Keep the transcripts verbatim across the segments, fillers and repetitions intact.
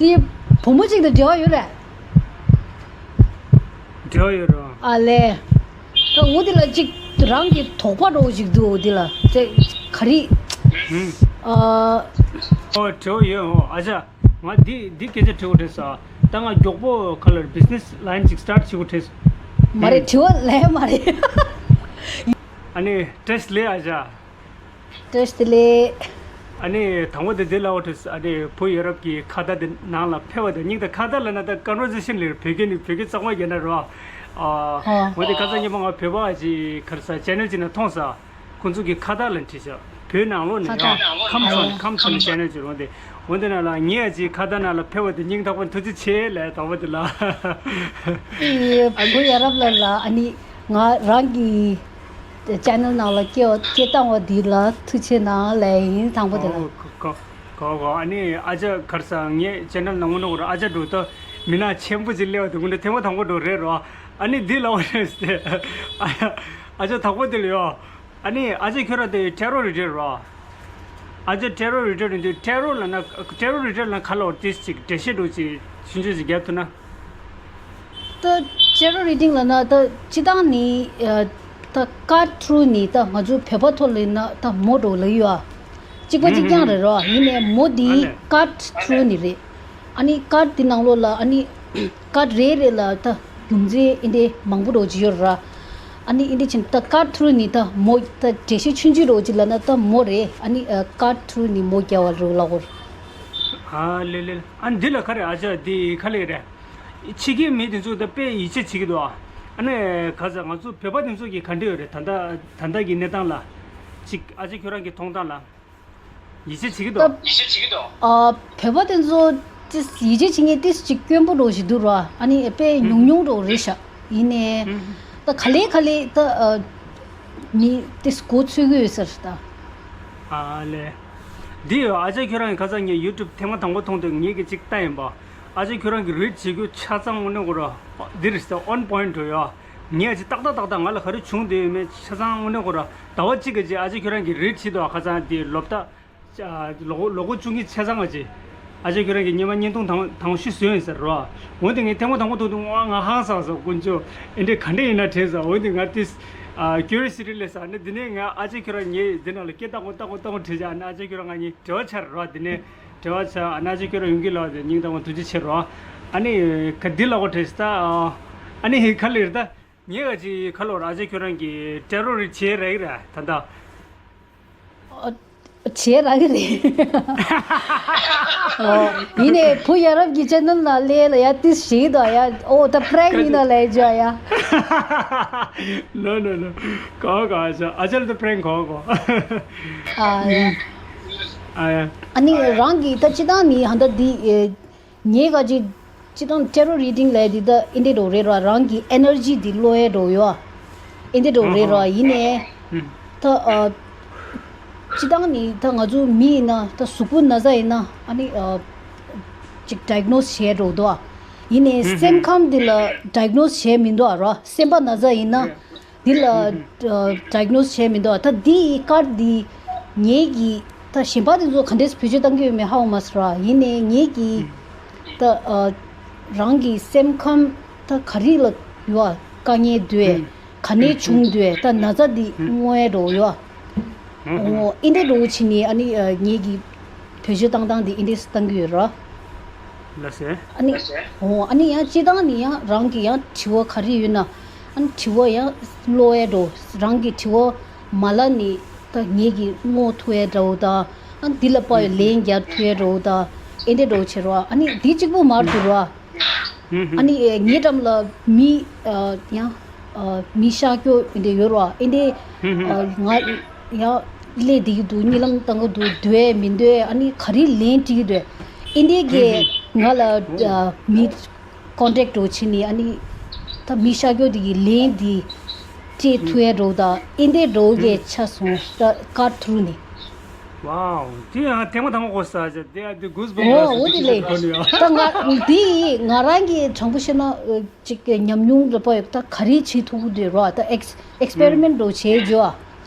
དེ་བུ་མོ་གཅིག་དང་འབྲེལ་བ་ཡོད་རེད། འབྲེལ་བ་ཡོད་རེད། ཨ་ལས། ད་འོ་དེ་ལ་གཅིག་རང་གི་དོགས་པ་འདྲ་བོ་ཞིག་འདུག་འོ་དེ་ལ་དེ་ག་རེ། ཨ། ཨོ་འབྲེལ་བ་ཡོད། ཨོ་ཨ་ཅག་ང་འདི་འདི་སྐད་ཆ་དྲི་དགོས་དྲན་སོང་། ད་ང་མགྱོགས་པོ་ཁ་ལར་བི་ཛི་ནེ་སི་ལ་ཡིན་ཅིག་སི་ཊར་ཊི་བྱེད་དགོས་དྲན་སོང་། མ་རེད། དྲི་བ་ལས་མ་རེད། ཨ་ནི་བཀྲ་ཤིས་བདེ་ལེགས་ཨ་ཅག་བཀྲ་ཤིས་བདེ་ལེགས། ཨ་ནི་དང་པོ་དེ་འདི་ལ་འོ་དྲིས། ཨ་ནི་བུ་ཡ་རབས་ཀྱི་ཁ་བརྡ་དེ་ནང་ལ་ཕེབས་པ་དང་སྙིང་ཐག་ཁ་བརྡ་ལབ་ན་ད་ཀོན་ཝར་སེ་ཤན་ལས་བོད་སྐད་ནི་བོད་སྐད་གཙང་མ་རྒྱག་ན་རོ། ཨ། ཨ། འོ་དེ་ཁ་སང་ཉི་མ་ང་བོད་པ་ཅིག་ག་རེ་ཟ་ཅེ་ནལ་ཅིག་ནང་མཐོང་ས། ཁོང་ཚོ་གི་ཁ་བརྡ་ལ་བྲིས་ཤག་བོད་ནང་ལོགས་ནས་ཡང་ཁམས་ཚང་ནས་ཁམས་ཚང་ནས་ཅེ་ནལ་ཅིག་རོ་འདི། འོ་འདི་ནང་ལ་ངས་ཅིག་ཁ་བརྡ་ནང་ལ་ཕེབས་པ་དེ་སྙིང་ཐག་པ་ཐུགས་རྗེ་ཆེ་ལབ་དང་པོ་དེ་ལ། ཨི་བུ་ཡ་རབས་ལ་ལ་ཨ་ནི་ང་རང་གི་ཅེ་ནལ་ནང་ལ་སྐད་སྐད་བཏང་བ་འདི་ལ་ཐུགས་ཆེ་གནང་ལབ་ཡིན། དང་པོ་དེ་ལ། གོ་གོ་གོ། ཨ་ནི་ཨ་ཅག་ག་རེ་ཟ་ངས་ཅེ་ནལ་ནང་དངོས་གནས་ཁོ་རང་ཨ་ཅག་འགྲོ་ད་མི་ནག་ཆེན་པོ་ཅིག་སླེབས་པ་དེ་དངོས་གནས་ཐེངས་མ་དང་པོ་འགྲོ་རེད་རོ། ཨ་ནི་འདི་ལ་འོ་རེད་ཟེར། ཨ་ཅག་དང་པོ་དེ་ལ་ཡོ། ཨ་ནི་ཨ་ཅག་ཁྱོད་རང་དེ་ཊེ་རོ་རི་ཌར་རོ། ཨ་ཅག་ཊེ་རོ་རི་ཌར་ཡིན་དུས་ཊེ་རོ་ལབ་ན་ཊེ་རོ་རི་ཌར་ལབ་ན་ག་ལ་འོ་ཏིས་ཅིག་འགྲེལ་བཤད་འགྲོ་ཅིག་ཆུང་ཆུང་ཅིག་རྒྱབ་ཐུབ་ན། ད་ཊེ་རོ་རི་ཌིང་ལབ་ན་ད་སྤྱི་བཏང་ནི་ཨ་ད་ཀར་ཐུ་རུ་ནི་ད་ང་ཚོ་བོད་པ་ཐོག་ལ་ཡིན་ན་ད་མོ་འགྲོ་ལ་ཡོད་ཨ། གཅིག་པ་གཅིག་རྐྱང་རེད་རོ། ཡིན་ནའི་མོ་འདི་ཨ་ལས། ཀར་ཐུ་རུ་ནི་རེད། ཨ་ནི་ཀར་འདི་ནང་ལོགས་ལ་ཨ་ནི་ཀར་རེ་རེ་ལ་ད་རྒྱུ་མཚན་ཨིན་དེ་མང་པོ་འགྲོ་ཅིག་ཡོད་ར། ཨ་ནི་ཨིན་དེ་ཕྱིན་ད་ཀར་ཐུ་རུ་ནི་ད་མོ་ད་འགྲེལ་བཤད་ཆུང་ཆུང་འགྲོ་ཅིག་ལབ་ན་ད་མོ་རེད། ཨ་ནི་ཀར་ཐུ་རུ་ནི་མོ་རྒྱག་པ་རུ་ལ་གོ། ཨ་ལེ་ལེ། ཨ་འདི་ལ་ག་རེ་ཨ་ཅག་འདི་ག་ལེ་རེད། ཕྱི་རྒྱལ་མི་དེ་ཚོ་ད་དཔེ་ཡིད་ཆེས་བྱེད་ཀྱི་འདུག་ཨ། ཨ་ནི་ག་ས་ང་ཚོ་བོད་པ་དེ་ཚོ་གི་ག་འདྲ་ཡོད་རེད། ད་ལྟ་ད་ལྟ་གི་གནས་སྟངས་ལ་ཅིག་ཨ་ཅག་ཁྱོད་རང་གི་མཐོང་སྟངས་ལ། ཡིད་ཆེས་བྱེད་ཀྱི་འདུག་ད་ཡིད་ཆེས་བྱེད་ཀྱི་འདུག་ཨ། བོད་པ་དེ་ཚོ་ཏིས་ཡིད་ཆེས་བྱེད་མཁན་ཏིས་ཅིག་དཀོན་པོ་འདྲ་ཞིག་འདུག་ར། ཨ་ནི་དཔེ་ཉུང་ཉུང་འདྲ་རེད་ཤག་ཡིན་ནའི་ད་ག་ལེ་ག་ལེ་ད་ཨ་མི་ཏིས་མགོ་ཚོད་ཀྱི་ཡོད་ཟེར་ད། ཨ་ལེ། འདི་ཡོད། ཨ་ཅག་ཁྱོད་རང་གི་ཁ་སང་ངས་ཡུ་ཊུབ་ཐེངས་མ་དང་པོ་མཐོང་དུས་ངས་ཀྱི་ཅིག་ལྟ་ཡིན་པ། ཨ་ཅག་ཁྱོད་རང་གི་རིཌ་བྱེད་རྒྱུ་ཆ་ཚང་དངོས་གནས་ཁོ་ར་འདི་རེད་ཟེར། ཨོན་པོ་ཡིན་ཊི་འགྲོ་ཡོད། ངས་ཨ་ཅག་ཏག་ཏག་ཏག་ཏག་ང་ལ་ག་རེ་བྱུང་བསྡད་ཡོད་མེད་ཆ་ཚང་དངོས་གནས་ཁོ་ར་ཟླ་བ་གཅིག་གི་རྗེས་ཨ་ཅག་ཁྱོད་རང་གི་རིཌ་བྱེད་དུས་ཨ་ཁ་སང་དེ་ལོ་ཟླ་ལོ་གོ་ལོ་གོ་བཅུ་གཉིས་ཆ་ཚང་ཨ་ཅེ། ཨ་ཅག་ཁྱོད་རང་གི་སྔོན་མ་བརྙན་ཐུང་དང་དང་ཤོས་བཟོས་ཡིན་ཟེར་རོ། འོན་ཏེ་ངས་ཐེངས་མ་དང་པོ་ཐུག་དུས་ང་ཧང་སངས་སོང་། དཀོན་མཆོག་ཨེ་འདྲས་ག་འདྲས་ཡིན་ན་དྲན་སོང་། འོན་ཏེ་ང་ཏིས་ཨ་ཀུ་རི་ཡོ་སི་ཊི་སླེབས་སོང་། ཨ་ནི་འདི་ནས་ང་ཨ་ཅག་ཁྱོད་རང་ངས་འདི་ནང་ལ་སྐད་བཏང་གོ་བཏང་གོ་བཏང་གོ་དྲིས་བྱས། ཨ་ནི་ཨ་ཅག་ཁྱོད་རང་ང་གཉིས་འབྲེལ་བ་ཆགས་རོ། འདི་ནས་འབྲེལ་བ་ཆགས། ཨ་ནི་ཨ་ཅག་ཁྱོད་རང་ཡོང་གི་ལབ་དེ་སྙིང་ཐག་པ་ཐུགས་རྗེ་ཆེ་རོ། ཨ་ནི་ག་འདི་ལབ་གོ་དྲིས་ད། ཨ་ནི་ག་ལེར་ད། ངས་ག་ཅིག་ཁ་ལོར་ཨ་ཅག་ཁྱོད་རང་གི་ཊེ་རོ་རི་ཊི་བྱས་རེད་ར་ད་ད། ཨ། བྱས་རག་གི་རེད། ཨོ། ཡིན་ནའི་བུ་ཡ་རབས་ཀྱི་ཅེ་ནལ་ལ་སླེབས་ལ་ཡ་ཏིས་ཞིག་དང་ཡ། ཨོ་ད་པྲེང་ཡིན་ན་ལས་ཅོ་ཡ། ནོ་ནོ་ནོ། གོ་གོ་ཨ་ཅག་ཨ་ཅག་ལ་ད་པྲེང་གོ་གོ། ཨ་ཡ། ཨ་ཡ། ཨ་ནི་རང་གི་ད་སྤྱི་བཏང་ནི་ཧ་ད་འདི་ཨེ། ངས་ག་ཅིག་སྤྱི་བཏང་ཊེ་རོ་རི་ཌིང་ལབ་དེ་ད་ཨེ་འདྲས་འདྲ་རེད་ར། རང་གི་ཨེ་ནར་ཇི་དེ་གློ་བའི་འདྲ་ཡོད་ཨ། ཨེ་འདྲས་འདྲ་རེད་ར། ཡིན་ནའི་ད་ཨ་སྤྱི་བཏང་ནི་ད་ང་ཚོ་མི་ཡིན་ན་ད་གཟུགས་པོ་ན་ཚ་ཡིན་ན་ཨ་ནི་ཨ་ཅིག་ཌའི་ག་ནོ་སི་བྱས་འགྲོ་འདུག་ཨ། ཡིན་ནའི་སེམས་ཁམས་དེ་ལ་ཌའི་ག་ནོ་སི་བྱས་མི་འདུག་ཨ་ར། སེམས་པ་ན་ཚ་ཡིན་ན། འདི་ལ་ཌའི་ག་ནོ་སི་བྱས་མི་འདུག་ད་འདི་ཡི་ཀར་འདི་ངེད་ཀྱི་ད་གཞན་པ་དེ་ཚོ་ག་འདྲས་བེད་སྤྱོད་བཏང་གི་ཡོད་མེད་ཧ་གོ་མ་སོང་ར། ཡིན་ནའི་ངེད་ཀྱི་ད་ཨ་རང་གི་སེམས་ཁམས་ད་ག་རེ་ལ་ཡོད་ཨ། དཀའ་ངལ་འདུག་ག་ནས་བྱུང་འདུག་ད་ན་ཚ་འདི་སྔོན་འགྲོ་ཡོད་ཨ། ཨོ་ཨིན་དེ་འགྲོ་བྱེད་ནི་ཨ་ནི་ངེད་ཀྱི་བེད་སྤྱོད་བཏང་སྟངས་དེ་ཨིན་དེ་བཏང་གི་ཡོད་ར། ལགས་སེ། ཨ་ནི། ཨོ་ཨ་ནི་ཡང་སྤྱི་བཏང་ནི་ཡང་རང་གི་ཡང་དྲི་བ་ག་རེ་ཡོད་ན། ཨ་ནི་དྲི་བ་ཡང་ཀློག་ཡ་འགྲོ། རང་གི་དྲི་བ་མ་ལབ་ནི་ད་ངེད་ཀྱི་བསྔོག་ཐུབ་ཡ་འདྲ་བོ་དང་། ཨ་ནི་འདི་ལ་དཔག་ཡ་ལན་རྒྱག་ཐུབ་ཡ་འདྲ་བོ་དང་། ཨེ་འདྲ་འདྲ་བོ་བྱེད་རོགས། ཨ་ནི་འདི་གཅིག་པུ་མར་འགྱུར་བ། ཨ་ནི་ངའི་འགྲམ་ལ་མི་ཡང་མི་ཤ་སྐྱོ་འདི་ཡོད་ར། ཨེ་འདི་ང་ཡང་སླེབས་བསྡད་ཀྱི་འདུག་གཉིད་ལམ་བཏང་གི་འདུག་འདོད་མི་འདོད། ཨ་ནི་ག་རེ་ལན་འགྲིག་གི་འདུག་ཨེ་འདི་གས་ང་ལ་མི་ཀོན་ཊེག་འདྲ་བྱས་ནས། ཨ་ནི་ད་མི་ཤ་སྐྱོ་འདི་གི་ལན་འདི་སྤྲད་ཐུབ་ཡ་འདྲ་བོ་དང་། ཨེ་འདི་འདྲ་བོ་གས་ཆགས་སོང་། ད་ཀར་ཐུ་རུ་ནས། ཝའོ། དེ་ཡང་ཐེངས་མ་དང་པོ་གོ་ས་ཆ་དེ་ཡང་དེ་གུས་པ་ཨོ་ཨོ་དེ་ལས། ད་ང་འདི་ང་རང་གི་དྲང་པོ་བཤད་ན་ཅིག་ཉམས་མྱོང་ལ་དཔག་ཡོད། ད་ག་རེ་བྱེད་ཐུབ་ཀྱི་འདུག་ར། ད་ཨེགས་ཨེགས་པེ་རི་མེན་ཊི་འདྲ་བྱེད་རྒྱུ་ཨ།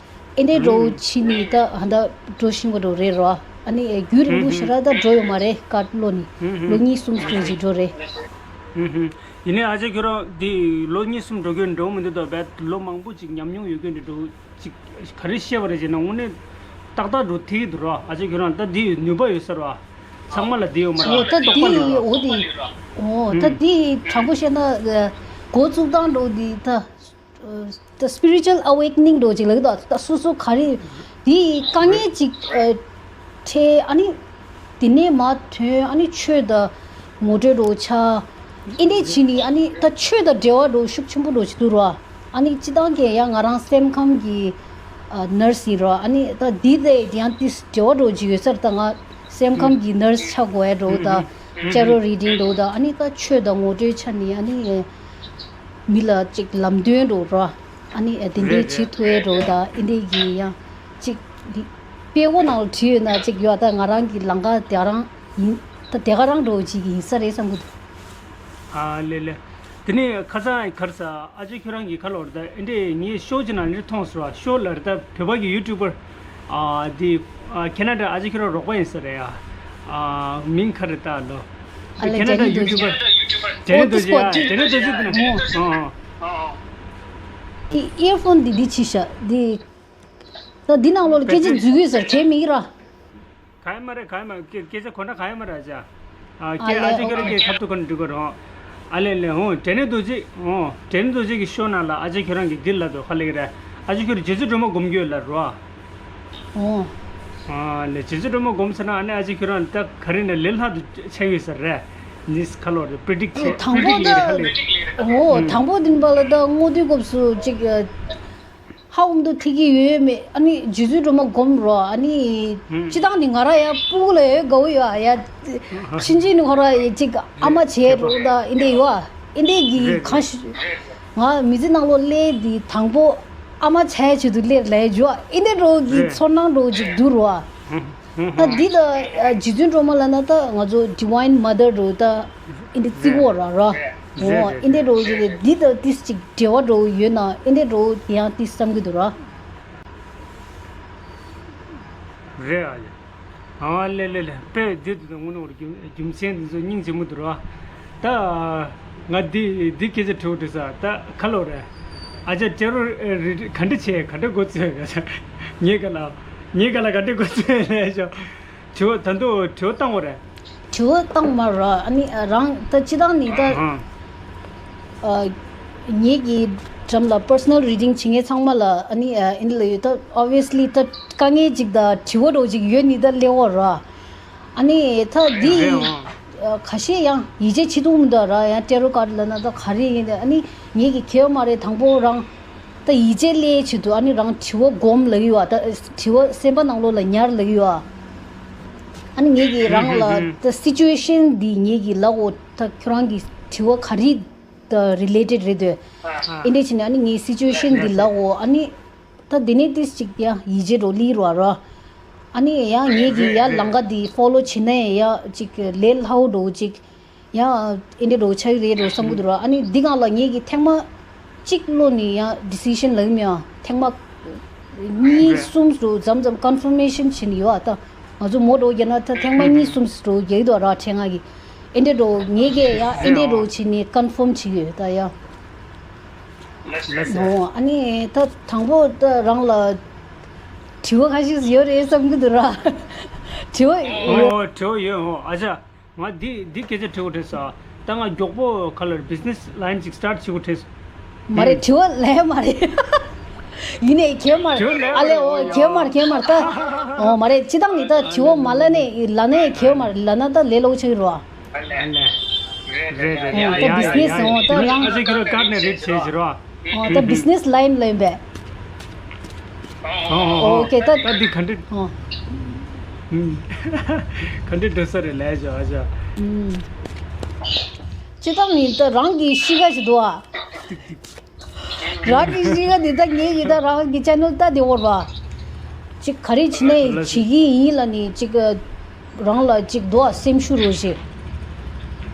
ཨེ་འདྲས་འདྲ་བྱེད་ནི་ད་ཧ་ད་འགྲོ་བཞིན་པ་འདྲ་རེད་ར། ཨ་ནི་རྒྱུན་རིང་པོ་ཞེ་དྲག་ད་འགྲོ་ཡོད་མ་རེད། ཀར་ལོ་ནི་ལོ་གཉིས་གསུམ་ཙམ་ཞིག་འགྲོ་རེད། ཡིན་ནའི་ཨ་ཅེ་ཁྱོད་རང་འདི་ལོ་གཉིས་གསུམ་འགྲོ་རྒྱུ་འགྲོ་མི་འདུག་ད་བས་ལོ་མང་པོ་ཅིག་ཉམས་མྱོང་ཡོད་མཁན་འདི་འགྲོ་ཅིག་ག་རེ་བཤད་པ་རེད་ཅེ་ན། དངོས་གནས་ཏག་ཏག་འགྲོ་ཐིག་གི་འདུག་ར། ཨ་ཅེ་ཁྱོད་རང་ད་འདི་ནུས་པ་ཡོད་ས་ར། ཚང་མ་ལ་འདི་ཡོད་མ་ར། འོ་ད་རྟོགས་པ་འདི་ལ་ར། འོ་འདི་འོ་ད་འདི་དྲང་པོ་བཤད་ན་འགོ་བཙུགས་སྟངས་འགྲོ་འདི་ད། The spiritual awakening འགྲོ་ཅིག་ལ་ད་ད་སོ་སོ་ག་རེ་འདི་དཀའ་ངལ་ཅིག་འཕྲད། ཨ་ནི་དེ་ནས་མ་ཐོན། ཨ་ནི་ཆོས་དང་ངོ་སྤྲོད་འགྲོ་ཆ་ཨེ་འདྲས་བྱས་ནི། ཨ་ནི་ད་ཆོས་དང་འབྲེལ་བ་འགྲོ་ཤུགས་ཆེན་པོ་འགྲོ་ཅིག་འདུག་ར། ཨ་ནི་སྤྱི་བཏང་གི་ཡང་ང་རང་སེམས་ཁམས་ཀྱི་ནར་སི་ཡིན་ར། ཨ་ནི་ད་འདི་དེ་ཡང་ཏིས་འབྲེལ་བ་འགྲོ་ཅིག་ཡོད་ས་རེད། ད་ང་སེམས་ཁམས་ཀྱི་ནར་སི་ཆགས་དགོས་ཡ་འགྲོ། ད་ཅེ་རོ་རི་ཌིང་འགྲོ། ད་ཨ་ནི་ད་ཆོས་དང་ངོ་སྤྲོད་ཆ་ནི་ཨ་ནི། མི་ལ་ཅིག་ལམ་སྟོན་འགྲོ་ར། ཨ་ནི་དེ་འདྲའི་བྱེད་ཐུབ་ཡས་འགྲོ། ད་ཨེ་འདྲའི་གི་ཡང་ཅིག་དཔེ་ཀློག་ནང་ལ་བྲིས་ཡོད་ན་ཅིག་ཡོད། ད་ང་རང་གི་ལམ་ཁ་དེ་རང་ཡིན། ད་དེ་ག་རང་འགྲོ་ཅིག་ཡིན་ས་རེད་བསམ་གི་འདུག་ཨ་ལེ་ལེ། དེ་ནས་ཁ་སང་གར་ས་ཨ་ཅེ་ཁྱོད་རང་གི་ཁ་ལོར་ད་ཨེ་འདྲའི་ངའི་ཤོ་ཅིག་ནང་འདྲ་མཐོང་སོང་བ། ཤོ་ལ་རེད། ད་བོད་པ་གི་ཡུ་ཊུབ་པར། ཨ་དེ་ཨ་ཁེ་ན་ཌ་ཨ་ཅེ་ཁྱོད་རང་རོགས་པ་ཡིན་ས་རེད་ཡ། ཨ་མིང་ག་རེ་ད་ལོ། ཨ་ལེ་ཁེ་ན་ཌ་ཡུ་ཊུབ་པར། ཇེ་ནེ་རྡོ་རྗེ། ཨ་ཇེ་ནེ་རྡོ་རྗེ་དེ་ན། ཨོ། ཨི་ཨི་ཡར་ཕོན་འདི་འདི་ཕྱིས་ཤག་འདི། ད་འདི་ནང་ལོགས་ལ་སྐད་ཆ་འཛུལ་གི་ཡོད་ས་རེད། གའི་མི་ར། གའི་མ་རེད། གའི་མ་སྐད་སྐད་ཆ་ཁོ་ན་གའི་མ་རེད་ཨ་ཅག་ཨ་ཨ་སྐད་ཨ་ལེ་ཅག་ཁྱོད་རང་ཨོ་སྐད་ཐབས་སྡུག་ཁ་ན་འགྲིག་གི་རེད། ཨ་ལེ་ལེ། ཨོ་ཇེ་ནེ་རྡོ་རྗེ། ཨོ་ཇེ་ནེ་རྡོ་རྗེ་གི་ཤོ་ནང་ལ་ཨ་ཅག་ཁྱོད་རང་གི་འདི་ལ་དོ་ཁ་ལེ་གི་རེད། ཨ་ཅག་ཁྱོད་རང་རྗེ་བཙུན་སྒྲོལ་མ་སྒོམ་རྒྱུ་ལ་རོ། ཨོ། ཨ་ལེ་རྗེ་བཙུན་སྒྲོལ་མ་སྒོམ་ཟེར་ན་ཨ་ནི་ཨ་ཅག་ཁྱོད་རང་ད་ག་རེ་ནས་ལས་སླ་དུ་ཆགས་ཡོད་ས་རེད། ནིས་ཁ་ལོ་རེ་པི་རི་ཌིག་བྱེད། དང་པོ་པི་རི་ཌིག་ལས་རེད་ཧ་ལས། ད་ཨོ་དང་པོ་དེ་འབའ་ལ་ད་སྔོ་དུས་སྐབས་སུ་ཅིག་ཧ་འོང་དུ་ཐིག་གི་ཡོད་མེད། ཨ་ནི་རྗེ་བཙུན་སྒྲོལ་མ་སྒོམ་རོ། ཨ་ནི་སྤྱི་བཏང་ནི་ང་ར་ཡ་སྤུ་གུ་ལ་ཡོད་དགའ་བོ་ཡོད་ཨ་ཡ། ཕྱིན་ཆད་ནི་ཁོ་ར་ཡ་ཅིག་ཨ་མ་བྱས་རོ་ད་ཨེ་འདྲས་ཡོད་ཨ། ཨེ་འདྲས་ཀྱི་ཁ་ཤས་ང་མི་ཚེ་ནང་ལོ་སླེབས་དེ་དང་པོ་ཨ་མ་ཆགས་ཆེད་དུ་སླེབས་ལས་འཇུ་ཨ། ཨེ་འདྲས་འགྲོ་གི་ཚོར་སྣང་འགྲོ་ཅིག་འདུག་རོ་ཨ། ད་འདི་ད་རྗེ་བཙུན་སྒྲོལ་མ་ལ་ན་ད་ང་ཚོ་Divine Mother འགྲོ་ད་ཨེ་འདྲས་བརྩི་གོ་ར་ར། ཨོ་ཨེ་འདྲས་འགྲོ་ཅིག་འདི་ད་ཏིས་ཅིག་འབྲེལ་བ་འགྲོ་ཡོད་ན་ཨེ་འདྲས་འགྲོ་ཡང་ཏིས་བསམ་གི་འདུག་ར། རེད་ཨ་ཡ། ཨ་ལེ་ལེ་ལེ། དཔེ་འདི་དུ་དང་དངོས་གནས་རྒྱུ་རྒྱུ་མཚན་འདི་ཚོ་སྙིང་རྗེ་མོ་འདུག་ར། ད་ང་འདི་འདི་སྐད་ཆ་དྲི་བ་དྲི་ས་ད་ཁ་ལོ་རེད། ཨ་ཅག་ཅེ་རོ་རི་རི་ག་འདྲ་བྱས་ག་འདྲ་འགོ་བཙུགས་ཡོད་ངས་ག་ལ་ངས་ག་ལ་ག་འདྲ་འགོ་བཙུགས་ཡོད་ལས་ཤོག་དྲི་བ་ད་དུང་དྲི་བ་བཏང་བ་རེད། དྲི་བ་བཏང་མ་ར། ཨ་ནི་རང་ད་སྤྱི་བཏང་ནི་ད་ཨ་ངེད་ཀྱི་འགྲམ་ལ་personal reading བྱེད་མཁན་ཚང་མ་ལ་ཨ་ནི་ཨ་ཨིན་ལ་ཡོད་ད་obviously ད་དཀའ་ངལ་ཅིག་དང་དྲི་བ་འདྲ་བོ་ཅིག་ཡོད་ནི་ད་སླེབས་འོ་ར། ཨ་ནི་ད་འདི་རེད་འོང་། ཁ་ཤས་ཡང་ཡིད་ཆེས་བྱེད་ཐུབ་མི་འདུག་ར། ཡང་tarot card ལབ་ན་ད་ག་རེ་ཡིན་ད། ཨ་ནི་ངེད་ཀྱི་གལ་མ་རེད། དང་པོ་རང་ད་ཡིད་ཆེས་སླེབས་ཆེད་དུ་ཨ་ནི་རང་དྲི་བ་སྒོམ་ལབ་ཡོད་ཨ། ད་དྲི་བ་སེམས་པ་ནང་ལོགས་ལ་ཉར་ལབ་ཡོད་ཨ། ཨ་ནི་ངེད་ཀྱིས་རང་ལ་ད་situation འདི་ངེད་ཀྱིས་ལབ་འོ། ད་ཁྱོད་རང་གི་དྲི་བ་ག་རེ་ད་related རེད་འདོད། ཨེ་འདྲས་བྱས་ནས་ཨ་ནི་ངའི་situation འདི་ལབ་འོ། ཨ་ནི་ད་དེ་ནས་ཏིས་ཅིག་ཡང་ཡིད་ཆེས་འགྲོ་ལི་རོ་རོ། ཨ་ནི་ཡང་ངེད་ཀྱི་ཡ་ལམ་ཁ་འདི་follow བྱེད་ན་ཡ་ཅིག་ལས་སླ་བོ་འགྲོ་ཅིག་ཡང་ཨེ་འདྲས་འགྲོ་ཆགས་རེད་འགྲོ་བསམ་གི་འདུག་ར། ཨ་ནི་འདི་སྒང་ལ་ངེད་ཀྱི་ཐེངས་མ་གཅིག་བློ་ནི་ཡང་decision ལབ་ཀྱི་མེད་ཨ། ཐེངས་མ་གཉིས་གསུམ་རུ་མཚམས་མཚམས་confirmation བྱེད་ནི་ཡོད་ཨ། ད་ང་ཚོ་མོ་འགྲོ་རྒྱ་ན་ད་ཐེངས་མ་གཉིས་གསུམ་རུ་རྒྱག་གི་འདུག་ར། ཁྲེ་ང་གི་ཨེ་འདྲས་འགྲོ་ངེད་ཀྱི་ཡང་ཨེ་འདྲས་འགྲོ་བྱེད་ནི་confirm བྱེད་ཀྱི་ཡོད་ད་ཡ། ལགས་སོ། ཨོ་ཨ་ནི་ད་དང་པོ་ད་རང་ལ་དྲི་བ་ཁ་ཤས་ཡོད་རེད་བསམ་གི་འདུག་ར། དྲི་བ་ཡོད། ཨོ་དྲི་བ་ཡོད། ཨོ་ཨ་ཅག་ང་འདི་འདི་སྐད་ཆ་དྲི་དགོས་དྲན་སོང་། ད་ང་མགྱོགས་པོ་ཁ་ལར་business line ཅིག་start བྱེད་དགོས་དྲན་སོང་། མ་རེད། དྲི་བ་ལས་མ་རེད། ཡིན་ནའི་གལ་མ་རེད། དྲི་བ་ལས་ཨ་ལེ་ཨོ་གལ་མ་རེད་གལ་མ་རེད་ད། ཨོ་མ་རེད། སྤྱི་བཏང་ནི་ད་དྲི་བ་མ་ལ་ནས་ལ་ནས་གལ་མ་རེད། ལ་ན་ད་ལས་སླ་བོ་ཆགས་ཀྱི་རེད་བ། ཨ་ལེ། རེད་རེད་རེད། ཨོ་ཡ་ད་ཡ་business ཡ་ཡ། ཨོ་ད་ཡིན་རང་ཨ་ཅག་ཁྱོད་རང་ཀར་ནས་རེད་བྱས་ཟེར་བ། ཨོ་ད་business line ལ་ཡིན་པས། ཨོ་ཨོ་ཨོ་ཨོ་ཀེ་ད། ད་འདི་ག་འདྲ། ཨོ། ག་འདྲ་འགྲོ་ས་རེད་ལས་བྱ་བ་བྱ། ཨུམ། སྤྱི་བཏང་ནི་ད་རང་གི་གཤིས་ཀ་ཞིག་འདུག་ཨ། རང་གི་གཤིས་ཀ་འདི་ད་ངེད་ཀྱི་ད་རང་གི་channel ལྟ་དེ་འོར་བ། ཅིག་ག་རེ་བྱེད་ནའི་བྱེད་ཀྱི་ཡིན་ལ་ནི་ཅིག་རང་ལ་ཅིག་འདུག་ཨ་སེམས་ཤུགས་རོ་ཞེས།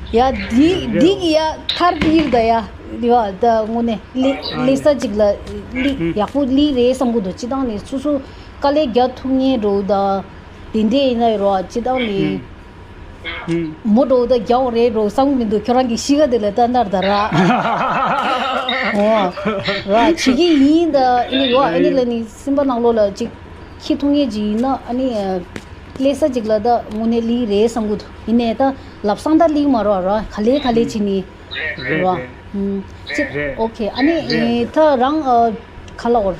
ཡ་འདི་འདི་གི་ཡ་ཐར་འདིར་ད་ཡ་འདི་བ་ད་དངོས་གནས་ལི་ལི་ས་ཅིག་ལ་ལི་ཡག་པོ་ལི་རེད་བསམ་གི་འདུག་སྤྱི་བཏང་ནི་སོ་སོ་དཀའ་ལས་རྒྱག་ཐུབ་ངེས་འགྲོ་ད། དེ་འདྲས་ཡིན་ན་ཡོད་རོ་ཅི་ལྟར་ནི། ཧུམ། མོ་འགྲོ་ད་རྒྱག་རེད་འགྲོ་བསམ་གི་མི་འདུག་ཁྱོད་རང་གི་གཤིས་ཀ་དེ་ལ་ལྟ་ནར་ད་ར། འོ། ར་བྱེད་ཀྱི་ཡིན་ད་ཨ་ནི་ཡོ་ཨ་ནི་ལ་ནི་སེམས་པ་ནང་ལོགས་ལ་ཅིག་ཁྱི་ཐུང་ངེ་ཅིག་ཡིན་ན་ཨ་ནི། ཀླད་ས་ཅིག་ལ་ད་དངོས་གནས་ལི་རེད་བསམ་གི་འདུག་ཡིན་ནའི་ད་ལབ་སང་ད་ལི་མ་རོ་ར་ག་ལེ་ག་ལེ་བྱེད་ནི། རེད་རེད། ཨུམ། ཅི། རེད། ཨོ་ཁེ། ཨ་ནི་རེད། ཨེ་ད་རང་ཨ་ག་ལ་འོར།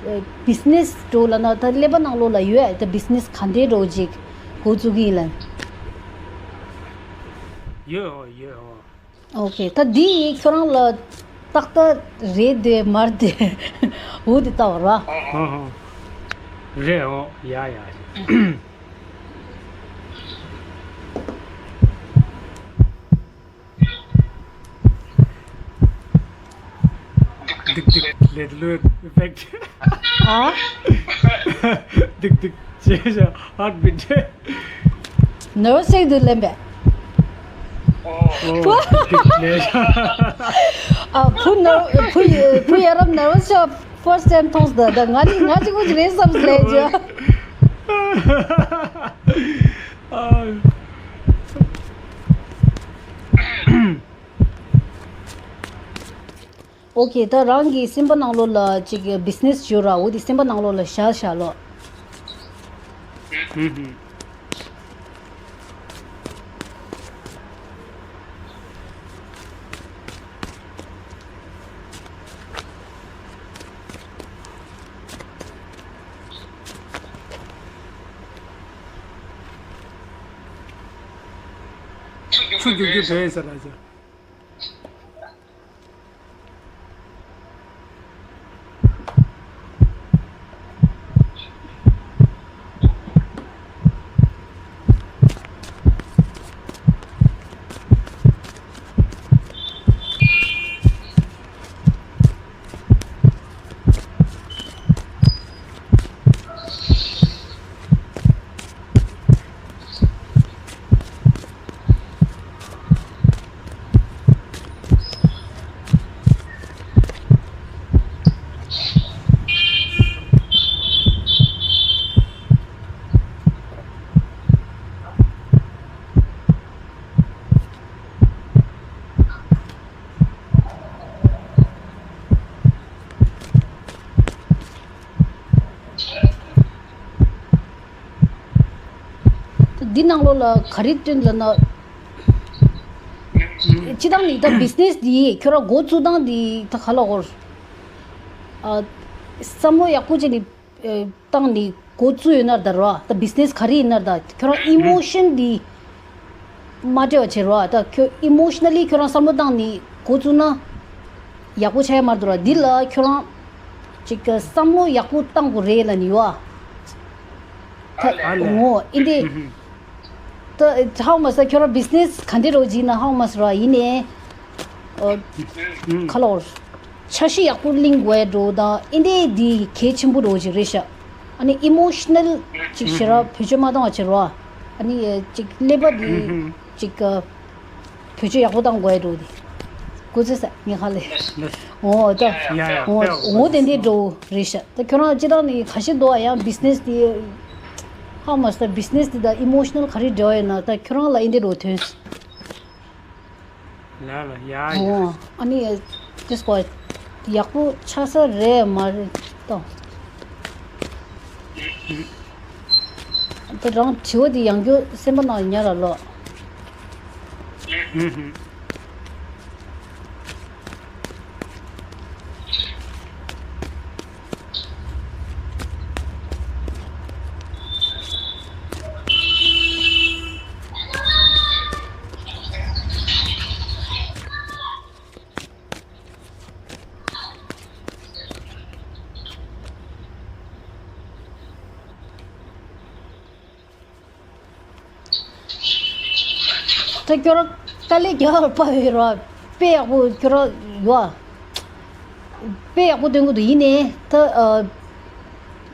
ཨེ་བི་ཛི་ནེ་སི་འགྲོ་ལ་ན་ད་ཀླད་པ་ནང་ལོགས་ལ་ཡོད་ཨེ་ད་བི་ཛི་ནེ་སི་ག་འདྲའི་འགྲོ་ཅིག་འགོ་བཙུགས་ཀྱི་ཡིན་ལ། ཡོད་ཨོ་ཡོད་ཨོ། ཨོ་ཁེ། ད་འདི་ཡིས་ཁྱོད་རང་ལ་ཏག་ཏག་རེད་དེ་མར་དེ་འུ་དེ་ལྟ་བ་ར། ཧོ་ཧོ། རེད་ཨོ་ཡ་ཡ། Dik dik, let load effect. ཨ། Dik dik, change heartbeat. ནར་བ་སི་ཅིག་ཏུ་ལེན་པས། ཨོ། Dik dik, change. ཨ་བུ་ནར་བ་བུ་བུ་ཡ་རབས་ནར་བ་སི་ཅིག་ཕར་སི་ཊའིམ་མཐོང་སོང་ད་ང་ནི་ང་གཅིག་པུ་ཅིག་རེད་བསམ་སོང་ལས་བྱོས། ཨོ་ཁེ། ད་རང་གི་སེམས་པ་ནང་ལོགས་ལ་ཅིག་བི་ཛི་ནེ་སི་བྱོས་ར་འོ་དེ་སེམས་པ་ནང་ལོགས་ལ་བཞག་བཞག་ལོ། ཧུམ་ཧུམ། ཆུ་རྒྱུག་རྒྱུག་བྲོས་ཡིན་ས་ར་ཅོ། འདི་ནང་ལོགས་ལ་ག་རེ་སྟོན་ལབ་ན། སྤྱི་བཏང་ནི་ད་བི་ཛི་ནེ་སི་འདི་ཁྱོད་རང་འགོ་བཙུགས་སྟངས་འདི་ད་ག་ལ་འོར། ཨ། བསམ་བློ་ཡག་པོ་བྱས་ནས་ཨེ་བཏང་ནས་འགོ་བཙུགས་ཡོད་ན་ད་ར་ད་བི་ཛི་ནེ་སི་ག་རེ་ཡིན་ན་ད་ཁྱོད་རང་ཨི་མོ་ཤན་འདི་མ་འདྲེས་པ་བྱེད་རོགས། ད་ཁྱོད་ཨི་མོ་ཤ་ན་ལི་ཁྱོད་རང་བསམ་བློ་བཏང་ནས་འགོ་བཙུགས་ན་ཡག་པོ་ཆགས་ཡ་མ་རེད་ར། འདི་ལ་ཁྱོད་རང་ཅིག་བསམ་བློ་ཡག་པོ་བཏང་དགོས་རེད་ལབ་ནི་ཡོད་ཨ། ད་ཨ་ལས། ངོ་ཨིན་དེ། ཨུ་ཧུམ། ད་ཧའུ་མ་སི་ཁྱོད་རང་བི་ཛི་ནེ་སི་ག་འདྲ་རོ་བྱས་ན་ཧའུ་མ་སི་ར་ཡིན་ནའི། ཨ། ཨུ་ཧུམ། ཁ་ལོར། འཆར་གཞི་ཡག་པོ་གླེང་དགོས་འགྲོ་དང་ཨིན་དེ་འདི་གལ་ཆེན་པོ་རོ་ཅིག་རེད་ཤག་ཨ་ནི་ཨི་མོ་ཤ་ན་ལ་ཅིག་ཞེ་དྲག་བེད་སྤྱོད་མ་བཏང་བ་བྱེད་རོགས། ཨ་ནི་ཅིག་ཀླད་པ་འདི་ཅིག་བེད་སྤྱོད་ཡག་པོ་བཏང་དགོས་འགྲོ་དེ། སྐུ་ཚེ་ས་ངས་ཁ་ལས། འོ་ད། ཡ་ཡ། འོ་འོ་དེ་འདི་འགྲོ་རེད་ཤག་ད་ཁྱོད་རང་སྤྱི་བཏང་ནི་ཁ་ཤས་འདུག་ཨ་ཡང་བི་ཛི་ནེ་སི་དེ། ཧའུ་མ་སི་ད་བི་ཛི་ནེ་སི་དེ་དང་ཨི་མོ་ཤ་ན་ལ་ག་རེ་འབྲེལ་བ་ཡོད་ན་ད་ཁྱོད་རང་ལ་ཨིན་དེ་འགྲོ་དོན། ལ་ལ་ཡ་ཡ། འོ། ཨ་ནི་དེ་སྐོར་ཡག་པོ་ཆགས་ས་རེད་མ་རེད་ད། ད་རང་དྲི་བ་དེ་ཡང་བསྐྱར་སེམས་པ་ནང་ཉར་ར་ལོ། ཧུམ་ཧུམ། ད་ཁྱོད་རང་དཀའ་ལས་རྒྱག་པར་ཕ་ཡོད་ར། དཔེ་ཡག་པོ་ཁྱོད་རང་ཡོད། དཔེ་ཡག་པོ་སྟོན་གི་འདུག་ཡིན་ནའི་ད་ཨ།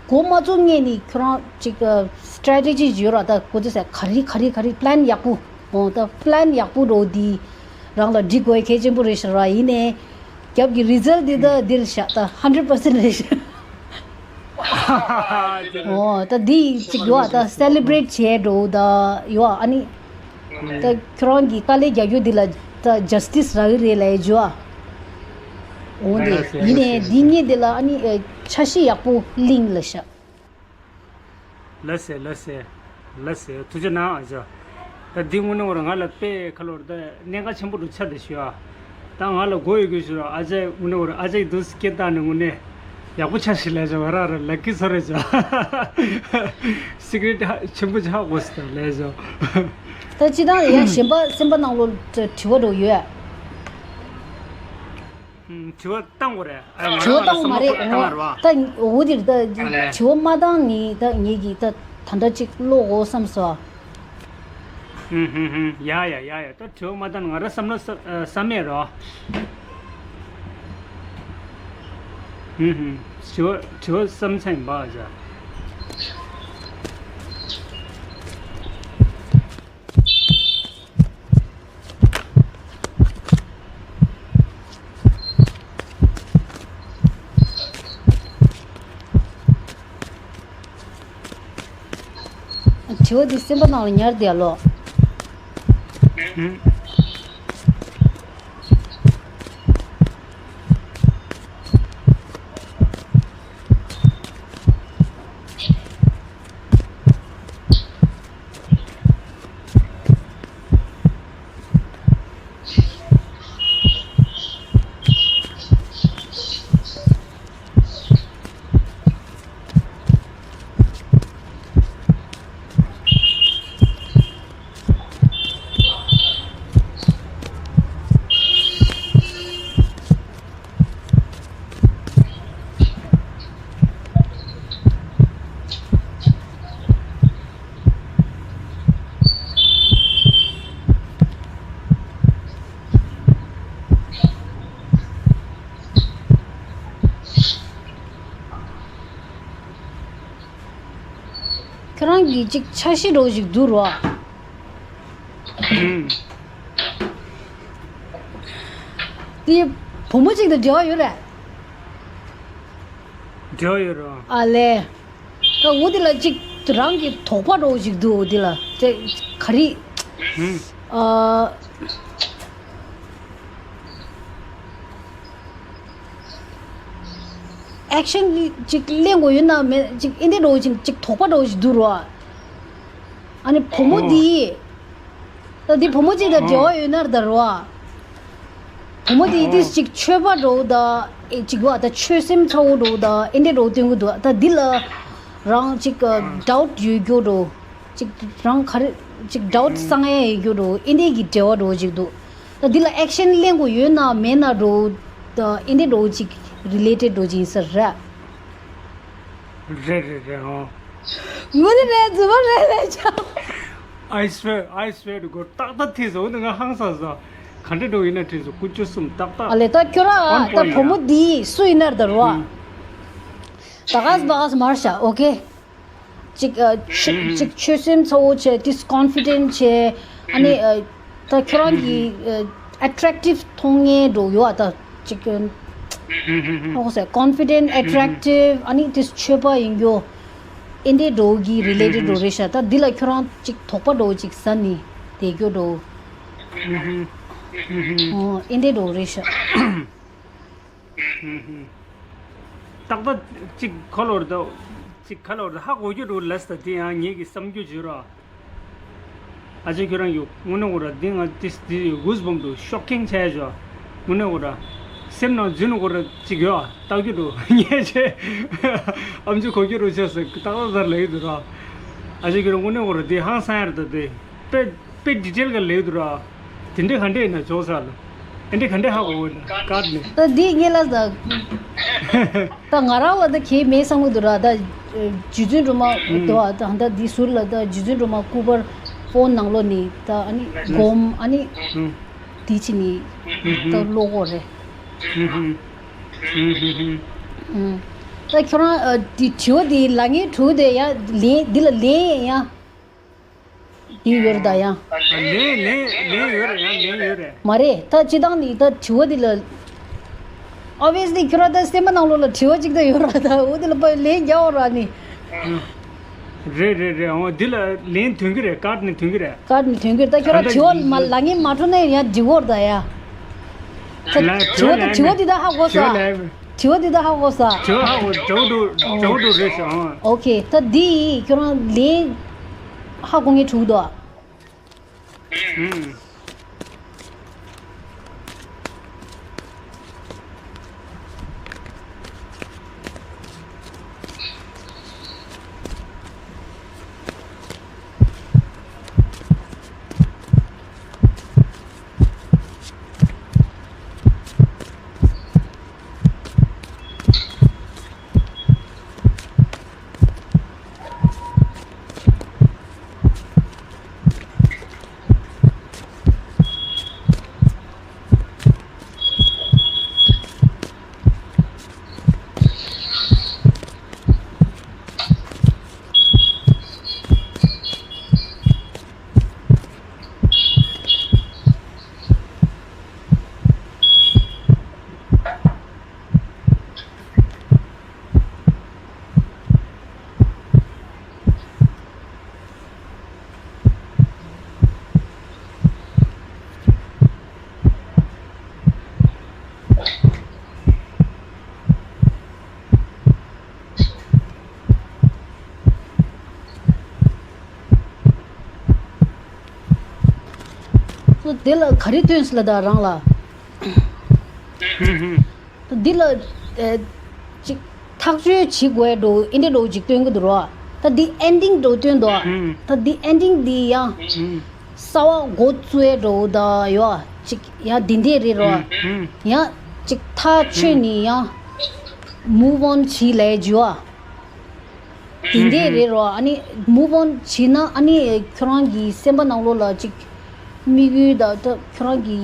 འགོ་མ་བཙུགས་སྔོན་ནས་ཁྱོད་རང་ཅིག་ཨ། སི་ཊེ་རེ་ཊི་ཇི་ཡོད་ར། ད་གོ་ཚོད་ཟེར་ག་རེ་ག་རེ་ག་རེ་པི་ལན་ཡག་པོ། འོ་ད་པི་ལན་ཡག་པོ་འགྲོ་འདི་རང་ལ་འགྲིག་དགོས་གལ་ཆེན་པོ་རེད་ཤག་ར། ཡིན་ནའི་རྒྱབ་ཀྱི་རི་ཛལ་འདི་ད་འདིར་ཤག་ད་ཧན་ཌེ་རེཌ་པར་སེན་ཊི་རེད་ཤག་ཨོ་ད་འདི་ཅིག་ཡོད་ཨ། ད་སེ་ལེ་བྷི་རེཊ་བྱས་འགྲོ་ད་ཡོད་ཨ། ཨ་ནི་ད་ཁྱོད་རང་གི་དཀའ་ལས་རྒྱག་རྒྱུ་འདི་ལ་ད་ཇ་སི་ཊི་སི་རག་གི་རེད་ལབ་ཡ་ཇོ་ཨ། འོ་འདི་ཡིན་ནའི་འདི་གཉིས་འདི་ལ་ཨ་ནི་འཆར་གཞི་ཡག་པོ་གླེང་ལ་ཤག་ལགས་སེ་ལགས་སེ་ལགས་སེ། ཐུགས་རྗེ་གནང་ཨ་ཅག་ད་འདི་དངོས་གནས་ཁོ་རང་ང་ལ་དཔེ་ཁ་ལོར་ད་གནད་འགག་ཆེན་པོ་འདྲ་ཆགས་བསྡད་ཤག་ཨ། ད་ང་ལ་མགོ་གཡོག་གི་ཤག་ར། ཨ་ཅག་དངོས་གནས་ཁོ་རང་ཨ་ཅག་གི་འདུག་སེ་སྐད་བཏང་ནས་དངོས་གནས་ཡག་པོ་ཆགས་ཤིག་ལབ་ཡ་ཇོ། ང་རང་ར་ལག་ཁྱེར་ཚོ་རེད་ཇོ། སི་ཀི་རེཊ་ཆེན་པོ་ཆགས་དགོས་སི་ད་ལབ་ཡ་ཇོ། ད་སྤྱིར་བཏང་ཡ་གཞན་པ་སེམས་པ་ནང་ལོགས་དྲི་བ་འདྲ་ཡོད། དྲི་བ་བཏང་དགོས་རེད། ཨ་ང་དྲི་བ་རང་ལ་བཏང་དགོས་མ་བསམ་བློ་རེད། ཁོ་རང་བཏང་ཡ་རེད་བ། ད་འོ་དེ་རེད། ད་ཨ་ལས། དྲི་བ་མ་བཏང་ནི་ད་ངེད་ཀྱིས་ད་ད་འདྲ་ཅིག་ཀློག་དགོས་བསམ་སོང་། ཧུམ་ཧུམ་ཧུམ། ཡ་ཡ་ཡ་ཡ། ད་དྲི་བ་མ་བཏང་ནི་ང་རང་བསམ་བློ་བསམ་བསམ་མེད་རོ། ཧུམ་ཧུམ། དྲི་བ་དྲི་བ་བསམ་ཚར་ཡིན་པ་ཨ་ཅག་དྲི་བ་འདི་སེམས་པ་ནང་ལ་ཉར་བསྡད་ཡ་ལོ། ཨུམ། ཁྱོད་རང་གིས་ཅིག་འཆར་གཞི་འདྲ་བོ་ཞིག་འདུག་རོ། ཨུམ། དེ་བུ་མོ་ཅིག་དང་འབྲེལ་བ་ཡོད་རེད། འབྲེལ་བ་ཡོད་རོ། ཨ་ལས། ད་འོ་དེ་ལ་ཅིག་རང་གི་དོགས་པ་འདྲ་བོ་ཞིག་འདུག་འོ་དེ་ལ་དེ་ག་རེ། ཨུམ། ཨ། ཨེག་ཤན་ཅིག་ལེན་དགོས་ཡོད་ན་མེད་ཅིག་ཨེ་འདྲ་འདྲ་བོ་ཅིག་ཅིག་དོགས་པ་འདྲ་བོ་ཞིག་འདུག་རོ། ཨ་ནི་བུ་མོ་འདི་ད་འདི་བུ་མོ་ཅིག་དང་འབྲེལ་བ་ཡོད་ན་ད་རོ། བུ་མོ་འདི་ཏིས་ཅིག་ཆོས་པ་འདྲ་བོ་ད་ཨེ་ཅིག་བ་ད་ཆོས་སེམས་ཚ་བོ་འདྲ་བོ་ད་ཨེ་འདྲ་འདྲ་བོ་སྟོན་གི་འདུག་ད་འདི་ལ་རང་ཅིག་ཌའུཊ་ཡོད་རྒྱུ་འདྲ་བོ། ཅིག་རང་ག་རེ་ཅིག་ཌའུཊ་སང་ཡས་ཡོད་རྒྱུ་འདྲ་བོ་ཨེ་འདྲའི་གི་འབྲེལ་བ་འདྲ་བོ་ཅིག་འདུག་ད་འདི་ལ་ཨེག་ཤན་ལེན་དགོས་ཡོད་ན་མེད་ན་འདྲ་བོ་ད་ཨེ་འདྲའི་འདྲ་བོ་ཅིག་རི་ལེ་ཊེཌ་འདྲ་བོ་ཅིག་ཡིན་ས་རེད། རེད་རེད་རེད་ཨོ། ངོ་ནི་རེད་རྫུན་མ་རེད་ལས་ཆགས། I swear, I swear to God. ཏག་ཏག་ཐིག་སོང་ནི་ང་ཧང་སང་སོང་། ག་འདྲ་འདྲ་བོ་ཡིན་ན་ཐིག་སོང་། དཀོན་མཆོག་གསུམ་ཏག་ཏག་ཨ་ལས་ད་ཁྱོད་རང་ཨ་ད་བུ་མོ་འདི་སུ་ཡིན་ན་རེད་ད་རོ། ད་ག་སི་བ་ག་སི་མར་ཤ་ཨོ་ཁེ། ཅིག་ཨ་ཆོས་ཅིག་ཆོས་སེམས་ཚ་བོ་བྱས་ཏིས་ཀོན་ཕི་ཌེན་ཊི་བྱས། ཨ་ནི་ཨ་ད་ཁྱོད་རང་གི་ཨ་ཨེ་ཊེག་ཊིབ་མཐོང་མཁན་འདྲ་བོ་ཡོད་ཨ་ད་ཅིག་ཨ་ཧོ་ཟེར་ཀོན་ཕི་ཌེན་ཊི་ཨེ་ཊེག་ཊིབ་ཨ་ནི་ཏིས་ཆོས་པ་ཡིན་རྒྱུ་ཨེ་འདྲའི་འདྲ་བོ་གི་རི་ལེ་ཊེཌ་འདྲ་བོ་རེད་ཤག་ད་འདི་ལ་ཁྱོད་རང་ཅིག་དོགས་པ་འདྲ་བོ་ཅིག་ཟ་ནི་བསྡད་རྒྱུ་འདྲ་བོ། ཨོ་ཨེ་འདྲའི་འདྲ་བོ་རེད་ཤག་ཧུམ་ཧུམ། ཏག་ཏག་ཅིག་ཁ་ལོར་ད། ཅིག་ཁ་ལོར་ད་ཧ་གོ་རྒྱུ་འདུག་ལས་ད་དེ་ཡང་ངེད་ཀྱི་བསམ་རྒྱུ་བྱོས་རོགས། ཨ་ཅེ་ཁྱོད་རང་ཡོད་དངོས་གནས་ཁོ་ར་འདི་ང་ཏིས་འདི་གུས་བམ་འདུག་ཤོག་ཁེང་ཆེ་ཞོ། དངོས་གནས་ཁོ་ར་སེམས་ནང་རྫུན་ཁོ་ར་ཅིག་ཡོད་ལྟ་རྒྱུ་འདུག་ངས་ཆེ་ཨམ་ཅོ་གོ་རྒྱུ་རུ་ཆེ་ཟེར་ཏག་ཏག་ཟེར་ལེ་ཡོད་འདུག་རོགས། ཨ་ཅེ་ཁྱོད་རང་དངོས་གནས་ཁོ་ར་འདི་ཧང་སང་ཡར་ད་དེ། དཔེ་དཔེ་ཌི་ཊེལ་ག་ལེགས་འདུག་ར། དེ་འདྲས་ག་འདྲས་ཡིན་ན་ཇོག་ས་ལ། དེ་འདྲས་ག་འདྲས་ཧ་གོ་འོ་ན་ཀར་ནས། ད་འདི་ངས་ལ་ད། ད་ང་རང་ལ་ད་གལ་མེད་བསམ་གི་འདུག་ར་ད། རྗེ་བཙུན་སྒྲོལ་མ་ཨུམ། དོ་ད་ད་འདི་ཟུར་ལ་ད་རྗེ་བཙུན་སྒྲོལ་མ་སྐུ་པར་ཕོན་ནང་ལོགས་ནས་ད་ཨ་ནི་སྒོམ་ཨ་ནི། ཨུམ། དེ་ཕྱི་ནས་ཨུམ་ཧུམ། ད་ཀློག་གོ་རེད། ཨུམ་ཧུམ། ཨུམ་ཧུམ་ཧུམ། ཨུམ། ད་ཁྱོད་རང་ཨ་འདི་དྲི་བ་འདི་ལ་ངའི་དྲི་བ་དེ་ཡ་ལན་འདི་ལ་ལན་ཡ། འདི་ཡོད་རེད་ད་ཡང་། ལན་ལན་ལན་ཡོད་རེད་ཡང་ལན་ཡོད་རེད། མ་རེད་ད་སྤྱི་བཏང་ནི་ད་དྲི་བ་འདི་ལ། Obviously ཁྱོད་རང་ད་སེམས་པ་ནང་ལོགས་ལ་དྲི་བ་གཅིག་ད་ཡོད་ར། ད་འོ་དེ་ལ་པ་ལན་རྒྱག་འོ་ར་ནི། རེད་རེད་རེད། འོ་འདི་ལ་ལན་ཐོན་གི་རེད། ཀར་ནི་ཐོན་གི་རེད། ཀར་ནི་ཐོན་གི་རེད། ད་ཁྱོད་རང་དྲི་བ་མ་ལ་ངན་མ་འཕྲོ་ན་ཡང་འགྲིག་འོ་ར་ད་ཡ། ད་ལན་དྲི་བ་ད་དྲི་བ་འདི་ད་ཧ་གོ་ས། དྲི་བ་ལན། དྲི་བ་འདི་ད་ཧ་གོ་ས། དྲི་བ་ཧ་གོ། འགྲོ་འགྲོ་འགྲོ་འགྲོ་རེད་ཤག་ཨོ་ཁེ། ད་འདི་ཁྱོད་རང་ལན་ཧ་གོ་ངེས་འགྲོ་འདུག་ཨ། ཨུམ། དེ་ལ་ག་རེ་སྟོན་སྲིད་ལ་ད་རང་ལ། ཧུམ་ཧུམ། འདི་ལ་ཨེ་ཅིག་ཐག་གཅོད་བྱེད་དགོས་འགྲོ་ཨིན་དྲེ་འགྲོ་ཅིག་སྟོན་གི་འདུག་རོ། ད་འདི་ཨེན་ཌིང་འགྲོ་སྟོན་འདུག་ཧུམ། ད་འདི་ཨེན་ཌིང་འདི་ཡང་ཧུམ། གསར་བ་འགོ་བཙུགས་འགྲོ་ད་ཡོད་ཅིག་ཡང་འདི་འདྲས་རེད་རོ། ཧུམ། ཡང་ཅིག་ཐག་ཆོད་ནི་ཡང་མུབ་ཨོན་བྱེད་ལས་འཇུ་བ། དེ་འདྲས་རེད་རོ། ཨ་ནི་མུབ་ཨོན་བྱས་ན་ཨ་ནི་ཁྱོད་རང་གི་སེམས་པ་ནང་ལོགས་ལ་ཅིག་དམིགས་ཡུལ་དང་ད་ཁྱོད་རང་གི་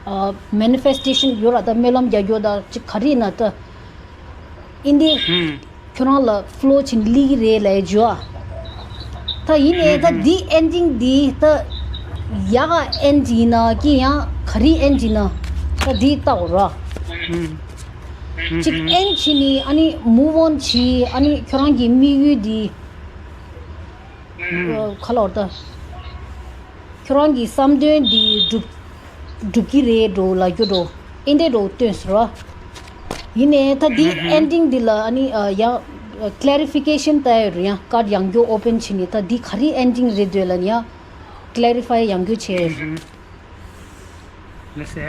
ཨ་མེ་ནི་ཕེ་སི་ཊེ་ཤན་ཡོད་ར། ད་སྨོན་ལམ་རྒྱག་རྒྱུ་དང་ཅིག་ག་རེ་ཡིན་ན་ད་ཨིན་དེ་ཁྱོད་རང་ལ་ཕོ་ལོ་བྱས་ནས་སླེབས་ཀྱི་རེད་ལབ་བརྗོད་ཨ། ད་ཡིན་ནའི་ད་འདི་ཨེན་ཌིང་འདི་ད་ཡག་ག་ཨེན་ཌི་ཡིན་ན་ཀི་ཡང་ག་རེ་ཨེན་ཌི་ཡིན་ན་ད་འདི་ལྟ་འོ་ར། གཅིག་ཨེན་བྱས་ནི་ཨ་ནི་མུབ་ཨོན་བྱས། ཨ་ནི་ཁྱོད་རང་གི་དམིགས་ཡུལ་འདི་ཨ་ག་ལ་འོ་ད་ཁྱོད་རང་གི་བསམ་དོན་འདི་འགྲུབ་འགྲུབ་ཀྱི་རེད་འགྲོ་ལབ་རྒྱུ་འགྲོ་ཨེ་འདྲས་འགྲོ་སྟོན་ཟེར་བ། ཡིན་ནའི་ད་འདི་ཨེན་ཌིང་འདི་ལ་ཨ་ནི་ཨ་ཡང་ཀླེ་རི་ཕི་ཀེ་ཤན་ལྟ་ཡོད་རེད། ཡང་ཀར་ཡང་བསྐྱར་ཨོ་པན་བྱས་ནི་ད་འདི་ག་རེ་ཨེན་ཌིང་རེད་འདོད་ལབ་ནི་ཡང་ཀླེ་རི་ཕའི་ཡང་བསྐྱར་བྱས་ཡོད་རེད། ལགས་སེ།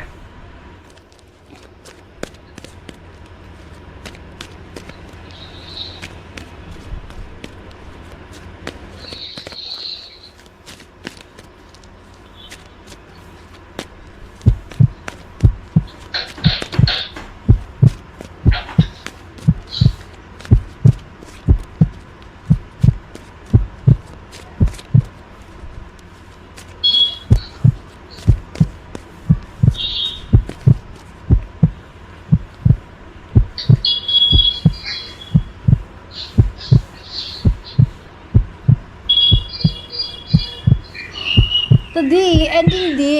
ད་འདི་ཨེན་ཌིང་འདི་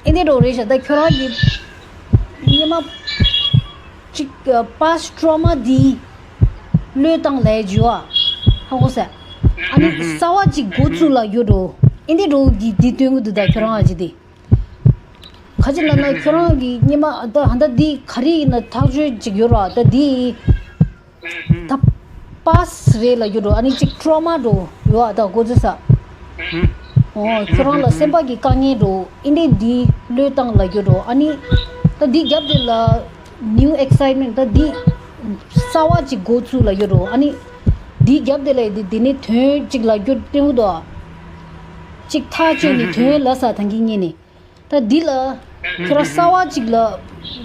ཨེ་འདི་འགྲོ་རེད་ཤག་ད་ཁྱོད་རང་གི་སྔོན་མ་ཅིག་པཱ་སི་ཊི་ཊོ་རོ་མ་འདི་བློས་བཏང་ལས་འཇུ་བ་ཧ་གོ་ས། ཨ་ནི་གསར་བ་ཅིག་འགོ་བཙུགས་ལ་ཡོད་འགྲོ་ཨེ་འདི་འགྲོ་གི་འདི་སྟོན་གི་འདུག་ད་ཁྱོད་རང་ཨ་ཅི་འདི། ག་ཅི་ལབ་ན་ཁྱོད་རང་གི་སྔོན་མ་ད་ཧ་ད་འདི་ག་རེ་ཡིན་ན་ཐག་གཅོད་ཅིག་ཡོད་ར། ད་འདི་ད་པཱ་སི་རེད་ལབ་རྒྱུ་འགྲོ་ཨ་ནི་ཅིག་ཊོ་རོ་མ་འགྲོ་ཡོད་ཨ་ད་གོ་ཚོད་ས། ཨོ་ཁྱོད་རང་ལ་སེམས་པ་གི་དཀའ་ངལ་འགྲོ་ཨེ་འདྲས་འདི་བློས་བཏང་ལབ་རྒྱུ་འགྲོ་ཨ་ནི་ད་འདི་རྒྱབ་དེ་ལ་ནིའུ་ཨེག་སའིཊ་མེན་ཊ་ད་འདི་གསར་བ་ཅིག་འགོ་བཙུགས་ལབ་རྒྱུ་འགྲོ་ཨ་ནི་འདི་རྒྱབ་དེ་ལ་འདི་འདི་ནས་དོན་ཅིག་ལབ་རྒྱུ་སྟོན་གི་འདུག་ཨ། ཅིག་ཐག་ཆོད་ནི་དོན་ལབ་ས་ད་གིན་ཉིན་ནི། ད་འདི་ལ་ཁྱོད་རང་གསར་བ་ཅིག་ལ་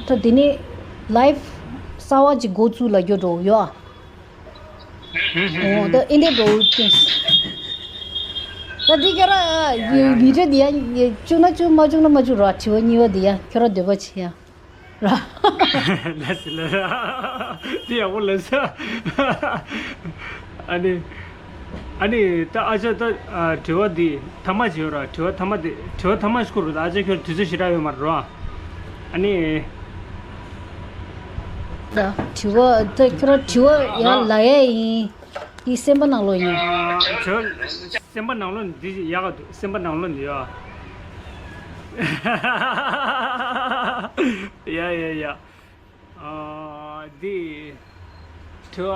ད་དེ་ནས་ལའིབ་གསར་བ་ཅིག་འགོ་བཙུགས་ལབ་རྒྱུ་འགྲོ་ཡོད་ཨ། འོ་ད་ཨེ་འདྲས་འགྲོ་ཡོད་ཀྱང་། ད་འདི་ཁྱོད་རང་ཡི་བི་ཌི་ཡོ་འདི་ཡ་བཅུག་ན་བཅུག་མ་བཅུག་ན་མ་བཅུག་ར། དྲི་བ་གཉིས་པ་འདི་ཡ་ཁྱོད་རང་འདོད་པ་བྱེད་ཡ་ར། ལགས་སེ་ལགས་སེ། འདི་ཡག་པོ་ལབ་ས། ཨ་ནི། ཨ་ནི་ད་ཨ་ཅག་ད་ཨ་དྲི་བ་འདི་ཐ་མ་ཅིག་ཡོད་ར། དྲི་བ་ཐ་མ་དེ་དྲི་བ་ཐ་མ་ཞིག་ཁུར་རོགས། ད་ཨ་ཅག་ཁྱོད་དུས་ཚོད་ཞེ་དྲག་ཡོད་མ་རེད་ར། ཨ་ནི་ དྲི་བ་ད་ཁྱོད་རང་དྲི་བ་ཡང་ལ་ཡ་ཡིན། འདི་སེམས་པ་ནང་ལོགས་ཡིན། ཨ། ཁྱོད་སེམས་པ་ནང་ལོགས་འདི་ཡག་ག་འདུག་སེམས་པ་ནང་ལོགས་འདི་ཡ། ཡ་ཡ་ཡ། ཨ། འདི་དྲི་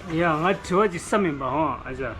བ། ཡ། ང་དྲི་བ་ཅིག་བསམ་ཡིན་པ་ཧོ། ཨ་ཅག་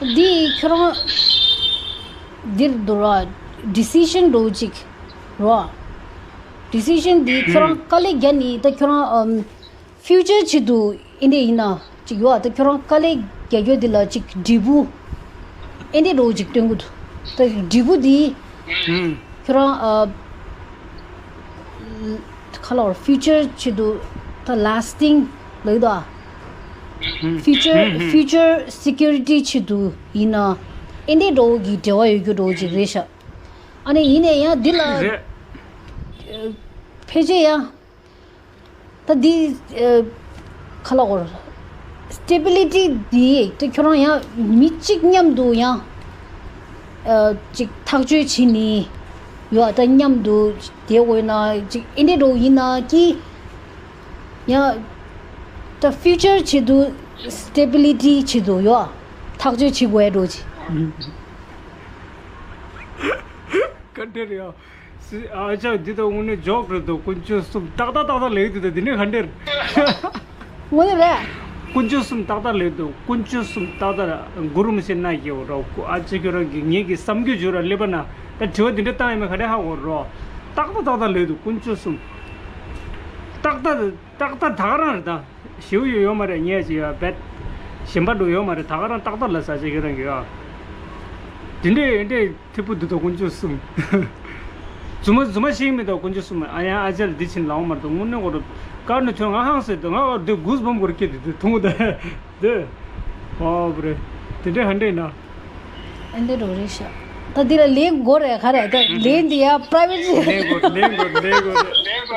འདི་ཁྱོད་རང་འདིར་འདུག་ར། ཌི་སི་ཤན་འགྲོ་གཅིག་ར། ཌི་སི་ཤན་འདི་ཁྱོད་རང་དཀའ་ལས་རྒྱག་ནི་ད་ཁྱོད་རང་ཨམ། ཕིའུ་ཅར་ཆེད་དུ་ཨེ་འདྲ་ཡིན་ན་ཅིག་ཡོད་ཨ། ད་ཁྱོད་རང་དཀའ་ལས་རྒྱག་རྒྱུ་འདི་ལ་ཅིག་འབྲས་བུ་ཨེ་འདྲ་འགྲོ་ཅིག་སྟོན་གི་འདུག་ད་འབྲས་བུ་འདི་ཁྱོད་རང་ཨ། ཁ་ལོར་ཕིའུ་ཅར་ཆེད་དུ་ད་ལ་སི་ཊིང་ལབ་ཀྱི་འདུག་ཨ། ཕིའུ་ཅར་ཕིའུ་ཅར་སི་ཀུ་རི་ཊི་ཆེད་དུ་ཡིན་ན་ཨེ་འདྲ་འགྲོ་གི་འབྲེལ་བ་ཡོད་རྒྱུ་འགྲོ་ཅིག་རེད་ཤག་ཨ་ནི་ཡིན་ནའི་ཡང་འདི་ལ་རེད། ཕལ་ཆེར་ཡང་ད་འདི་ཨ། ཁ་ལོར་སི་ཊེ་བི་ལི་ཊི་འདི་ད་ཁྱོད་རང་ཡང་མི་གཅིག་མཉམ་དུ་ཡང་ཨ། ཅིག་ཐག་གཅོད་བྱེད་ནི་ཡོད་ཨ། ད་མཉམ་དུ་བསྡད་དགོས་ན་ཅིག་ཨེ་འདྲ་འགྲོ་ཡིན་ན་ཀི་ཡང་ད་ཕིའུ་ཅར་ཆེད་དུ་སི་ཊེ་བི་ལི་ཊི་ཆེད་དུ་ཡོད་ཨ། ཐག་གཅོད་བྱེད་དགོས་འགྲོ་ཅིག་ག་འདྲ་རེད་ཨ། སི། ཨ་ཅག་འདི་ད་དངོས་གནས་འཇོག་རེད་འདུག་དཀོན་མཆོག་གསུམ་ཏག་ཏག་ཏག་ཏག་ལེགས་འདུག་ད་འདི་ནས་ག་འདྲ་རེད། དངོས་གནས་རེད། དཀོན་མཆོག་གསུམ་ཏག་ཏག་ལེགས་འདུག་དཀོན་མཆོག་གསུམ་ཏག་ཏག་རེད། གུ་རུ་མི་ཤེས་ན་ཡེ་འོ་རོ། ཨ་ཅག་ཁྱོད་རང་གི་ངེད་ཀྱི་བསམ་རྒྱུ་བརྗོད་ར་སླེབས་པ་ན་ད་དྲི་བ་འདི་འདྲ་བཏང་ཡོད་མེད་ག་འདྲ་ཧ་གོ་རོ། ཏག་ཏག་ཏག་ཏག་ལེགས་འདུག་དཀོན་མཆོག་གསུམ་ཏག་ཏག་ཏག་ཏག་ད་ག་རང་རེད་ད། ཞེའུ་ཡོད་ཡོད་མ་རེད། ཉལ་ཅིག་ཡོད་བེད་གཞན་པ་འགྲོ་ཡོད་མ་རེད། ད་ག་རང་ཏག་ཏག་ལ་ཟ་ཅིག་ཡོད་རང་གི་ཡོད། དེ་འདྲས་འདྲས་ཐིག་པོ་འདུག་ད་དཀོན་མཆོག་གསུམ། རྫུན་མ་རྫུན་མ་ཤེས་མི་འདུག་དཀོན་མཆོག་གསུམ། ཨ་ཡ་ཨ་ཅལ་འདི་ཕྱིན་ལའོ་མ་རེད་དངོས་གནས་གོ་རེད། ཀར་ནས་ཐོན་ང་ཧང་སེ་འདུག་ང་འདི་གུས་བམ་གོར་སྐྱེ་དེ་དུ་ཐུང་ད་དེ། ཨོ་བ་རེད། དེ་འདྲས་ཧ་འདྲས་ན། ཨེ་འདྲ་འགྲོ་རེད་ཤག་ད་འདི་ལ་ལན་དགོས་རེད་ག་རེད། ད་ལན་འདི་ཡ་པ་རའི་ཝེ་སི། ལན་དགོས་ལན་དགོས་ལན་དགོས་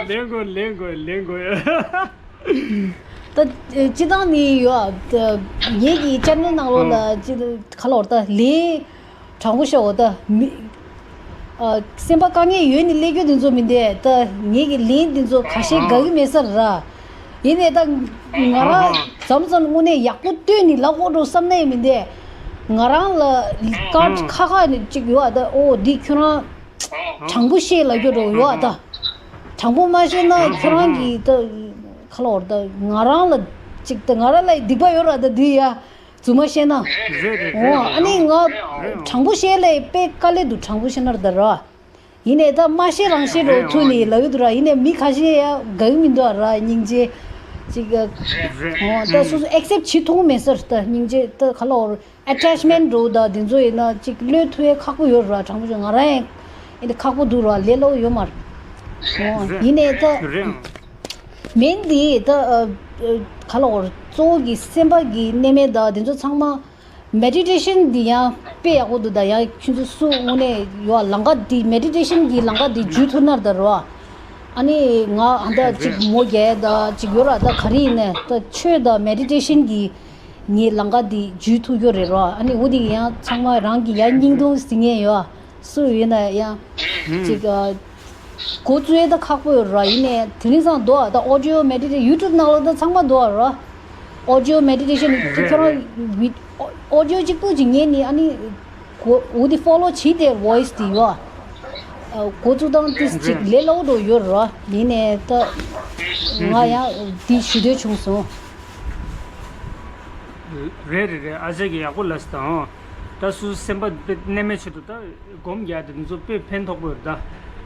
ལན་དགོས་ལན་དགོས་ལན་དགོས་ལན་དགོས། ད་སྤྱི་བཏང་ནི་ཡོད་ཨ། ད་ངེད་ཀྱི་ཅེ་ནལ་ནང་ལོགས་ལ་ཅི་ཁ་ལོར་ད་ལན་དྲང་པོ་ཤོད་འོ་ད་མི། ཨ། སེམས་པ་དཀའ་ངལ་ཡོད་ནི་སླེབས་རྒྱུ་དེ་ཚོ་མིན་ཏེ། ད་ངེད་ཀྱི་ལན་དེ་ཚོ་ཁ་ཤས་དགའ་གི་མེད་ས་ར། ཡིན་ནའི་ད་ང་རང་མཚམས་མཚམས་དངོས་གནས་ཡག་པོ་སྟོན་ནི་ལབ་དགོས་འགྲོ་བསམ་ནའི་མིན་ཏེ། ང་རང་ལ་ཀར་ཁ་ཁ་ནས་ཅིག་ཡོད་ཨ། ད་ཨོ་འདི་ཁྱོད་རང་དྲང་པོ་བཤད་ལབ་རྒྱུ་འགྲོ་ཡོད་ཨ། ད་དྲང་པོ་མ་བཤད་ན་ཁྱོད་རང་གིས་ད་ཁ་ལོར་ད་ང་རང་ལ་ཅིག་ད་ང་རང་ལ་སྡིག་པ་ཡོད་ར། ད་འདི་ཡ་རྫུན་མ་བཤད་ན། རེད་རེད་རེད། ཨོ་ཨ་ནི་ང་དྲང་པོ་བཤད་ལས་དཔེ་དཀའ་ལས་འདུག་དྲང་པོ་བཤད་ན་ར་ད་ར། ཡིན་ནའི་ད་མ་ཤེས་རང་ཤེས་འགྲོ་ཐུག་ནི་ལབ་ཡོད་འདུག་ར། ཡིན་ནའི་མི་ཁ་ཤས་ཡ་དགའ་གི་མི་འདུག་ར། སྙིང་རྗེ་ཅིག་ཨོ་ད་སོ་སོ་ཨེག་སེབ་བྱེད་ཐུབ་མེད་ས་ར། ད་སྙིང་རྗེ་ད་ཁ་ལོར་ཨ་ཊེཆ་མེན་འགྲོ་ད་དེ་ཚོ་ཡིན་ན་ཅིག་བློས་ཐུབ་ཡ་ཁག་པོ་ཡོད་ར། དྲང་པོ་བྱས་ང་རང་ཡང་ཨེ་འདི་ཁག་པོ་འདུག་ར། ལས་སླ་པོ་ཡོད་མ་རེད། ཨོ་ཡིན་ནའི་ད་མེན་འདི་ད་ཁ་ལོར་གཙོ་བོ་གི་སེམས་པ་གི་གནས་མལ་ད་དེ་ཚོ་ཚང་མ། མེ་ཌི་ཊེ་ཤན་འདི་ཡང་དཔེ་ཡག་པོ་འདུག་ད་ཡང་ཁྱོད་ཚོ་སུ་དངོས་གནས་ཡོད་ལམ་ཁ་འདི་མེ་ཌི་ཊེ་ཤན་གྱི་ལམ་ཁ་འདི་འཇུས་ཐུབ་ན་ད་རོ། ཨ་ནི་ང་ཧ་ད་ཅིག་མོ་རྒྱལ་ད་ཅིག་ཡོད་ར། ད་ག་རེ་ཡིན་ནས་ད་ཆོས་ད་མེ་ཌི་ཊེ་ཤན་གྱི་ངའི་ལམ་ཁ་འདི་འཇུས་ཐུབ་ཡོད་རེད་རོ། ཨ་ནི་འོ་འདི་ཡང་ཚང་མ་རང་གི་ཡང་སྙིང་སྟོབས་ཟིན་ངེས་ཡོད། སུ་ཡིན་ན་ཡང་ཅིག་འགོ་བཙུགས་ཡས་ད་ཁག་པོ་ཡོད་ར། ཡིན་ནས་དེ་རིང་སང་འདུག་ཨ། ད་ཨོ་ཌི་ཡོ་མེ་ཌི་ཊེ་ཡུ་ཊུབ་ནང་ལ་ད་ཚང་མ་འདུག་ཨ་ར། ཨོ་ཌི་ཡོ་མེ་ཌི་ཊེ་ཤན་ཁྱོད་རང་ཝི་ཨོ་ཌི་ཡོ་གཅིག་པུ་ཅིག་ཉན་ནི་ཨ་ནི་གོ་འོ་དེ་ཕོ་ལོ་བྱེད་དེ་ཝོ་ཡི་སི་དེ་ཡོད་ཨ། འགོ་བཙུགས་སྟངས་དེ་ཅིག་ལས་སླ་པོ་འགྲོ་ཡོད་ར། ཡིན་ནས་ད་ང་ཡང་འདི་ཞུ་འདོད་བྱུང་སོང་། རེད་རེད་རེད། ཨ་ཅག་གིས་ཡག་པོ་ལབ་སོང་། ད་སུ་སེམས་པ་དཔེ་མནན་མེད་ཆེད་དུ་ད་སྒོམ་རྒྱག་དེ་ཚོ་དཔེ་ཕན་ཐོགས་པོ་རེད་ད།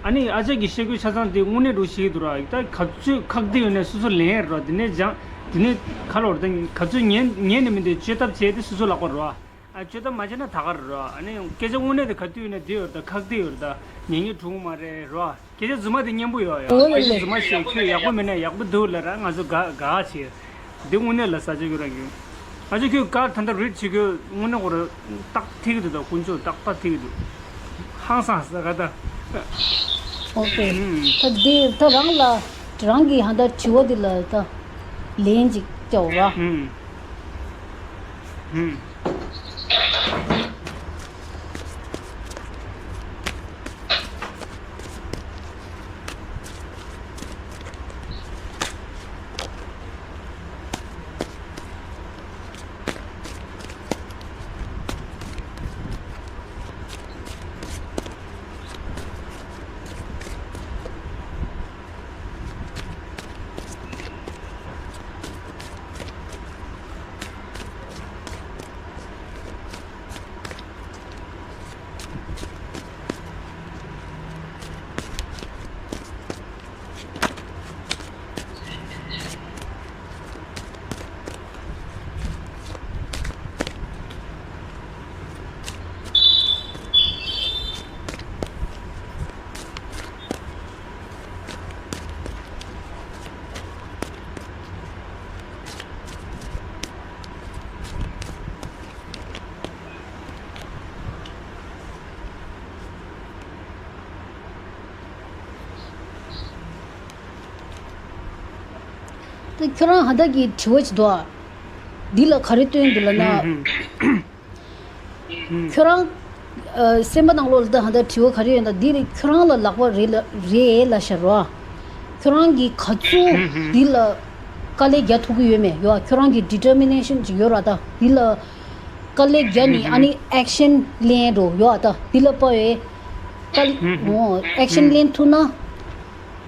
ཨ་ནི་ཨ་ཅག་གིས་བཤད་རྒྱུ་ཆ་ཚང་དེ་དངོས་གནས་འགྲོ་ཤེས་ཀྱི་འདུག་ར། ད་ག་ཚོད་ཁག་དེ་ཡོད་ནས་སོ་སོ་ལེན་ཡ་ར། དེ་ནས་སྦྱང་དེ་ནས་ཁ་ལོ་ར། ད་ག་ཚོད་ཉན་ཉན་ནས་མི་འདུག་བཅོས་ཐབས་བྱས་དེ་སོ་སོ་ལག་པ་ར། ཨ་བཅོས་ཐབས་མ་བྱས་ན་ད་ག་ར་ར། ཨ་ནི་སྐད་ཆ་དངོས་གནས་དེ་ག་དུས་ཡོད་ནས་དེ་ཡོད་ར། ད་ཁག་དེ་ཡོད་ར། ད་ཉན་ཉན་གྲུང་མ་རེད་ར། སྐད་ཆ་རྫུན་མ་དེ་སྙན་པོ་ཡོད་ཡོད། ཨོ་ལེ་སྐད་ཆ་ལེ། རྫུན་མ་བཤད་ཁྱོད་ཡག་པོ་མེད་ན་ཡག་པོ་འདུག་ལབ་ར། ང་ཚོ་དགའ་དགའ་བྱེད། འདི་དངོས་གནས་ལ་ས་ཆ་ཁྱོད་རང་གི་ཨ་ཅག་ཁྱོད་ཀར་ད་ལྟ་རིད་བྱེད་ཁྱོད་དངོས་གནས་ཁོ་ར་ཏག་ཐིག་གི་འདུག་ད་དཀོན་མཆོག་ཏག་ཏག་ཐིག་གི་འདུག་ཧང་སངས་ས་ག་ད། ཨོ་ཀེ། ད་འདི་ད་རང་ལ་རང་གི་ཧ་ད་དྲི་བ་འདི་ལ་ད་ལན་ཅིག་སྐྱོ་ར། ཧུམ། ཧུམ། ད་ཁྱོད་རང་ཧ་ད་གི་དྲི་བ་ཅིག་འདུག་ཨ། འདི་ལ་ག་རེ་སྟོན་འདུག་ལབ་ན། ཁྱོད་རང་ཨ་སེམས་པ་ནང་ལོགས་ལ་ད་ཧ་ད་དྲི་བ་ག་རེ་ཡོད་ན་འདི་ཁྱོད་རང་ལ་ལག་པ་རེད་ལ་རེད་ལབ་ཤར་རོ། ཁྱོད་རང་གིས་ག་ཚོད་འདི་ལ་དཀའ་ལས་རྒྱག་ཐུབ་ཀྱི་ཡོད་མེད་ཡོད། ཁྱོད་རང་གི་ཌི་ཊར་མི་ནེ་ཤན་ཅིག་ཡོད་ར། ད་འདི་ལ་དཀའ་ལས་རྒྱག་ནི་ཨ་ནི་ཨེག་ཤན་ལེན་འགྲོ་ཡོད། ད་འདི་ལ་དཔའ་བའི་དཀའ་ལས་ཨེག་ཤན་ལེན་ཐུབ་ན།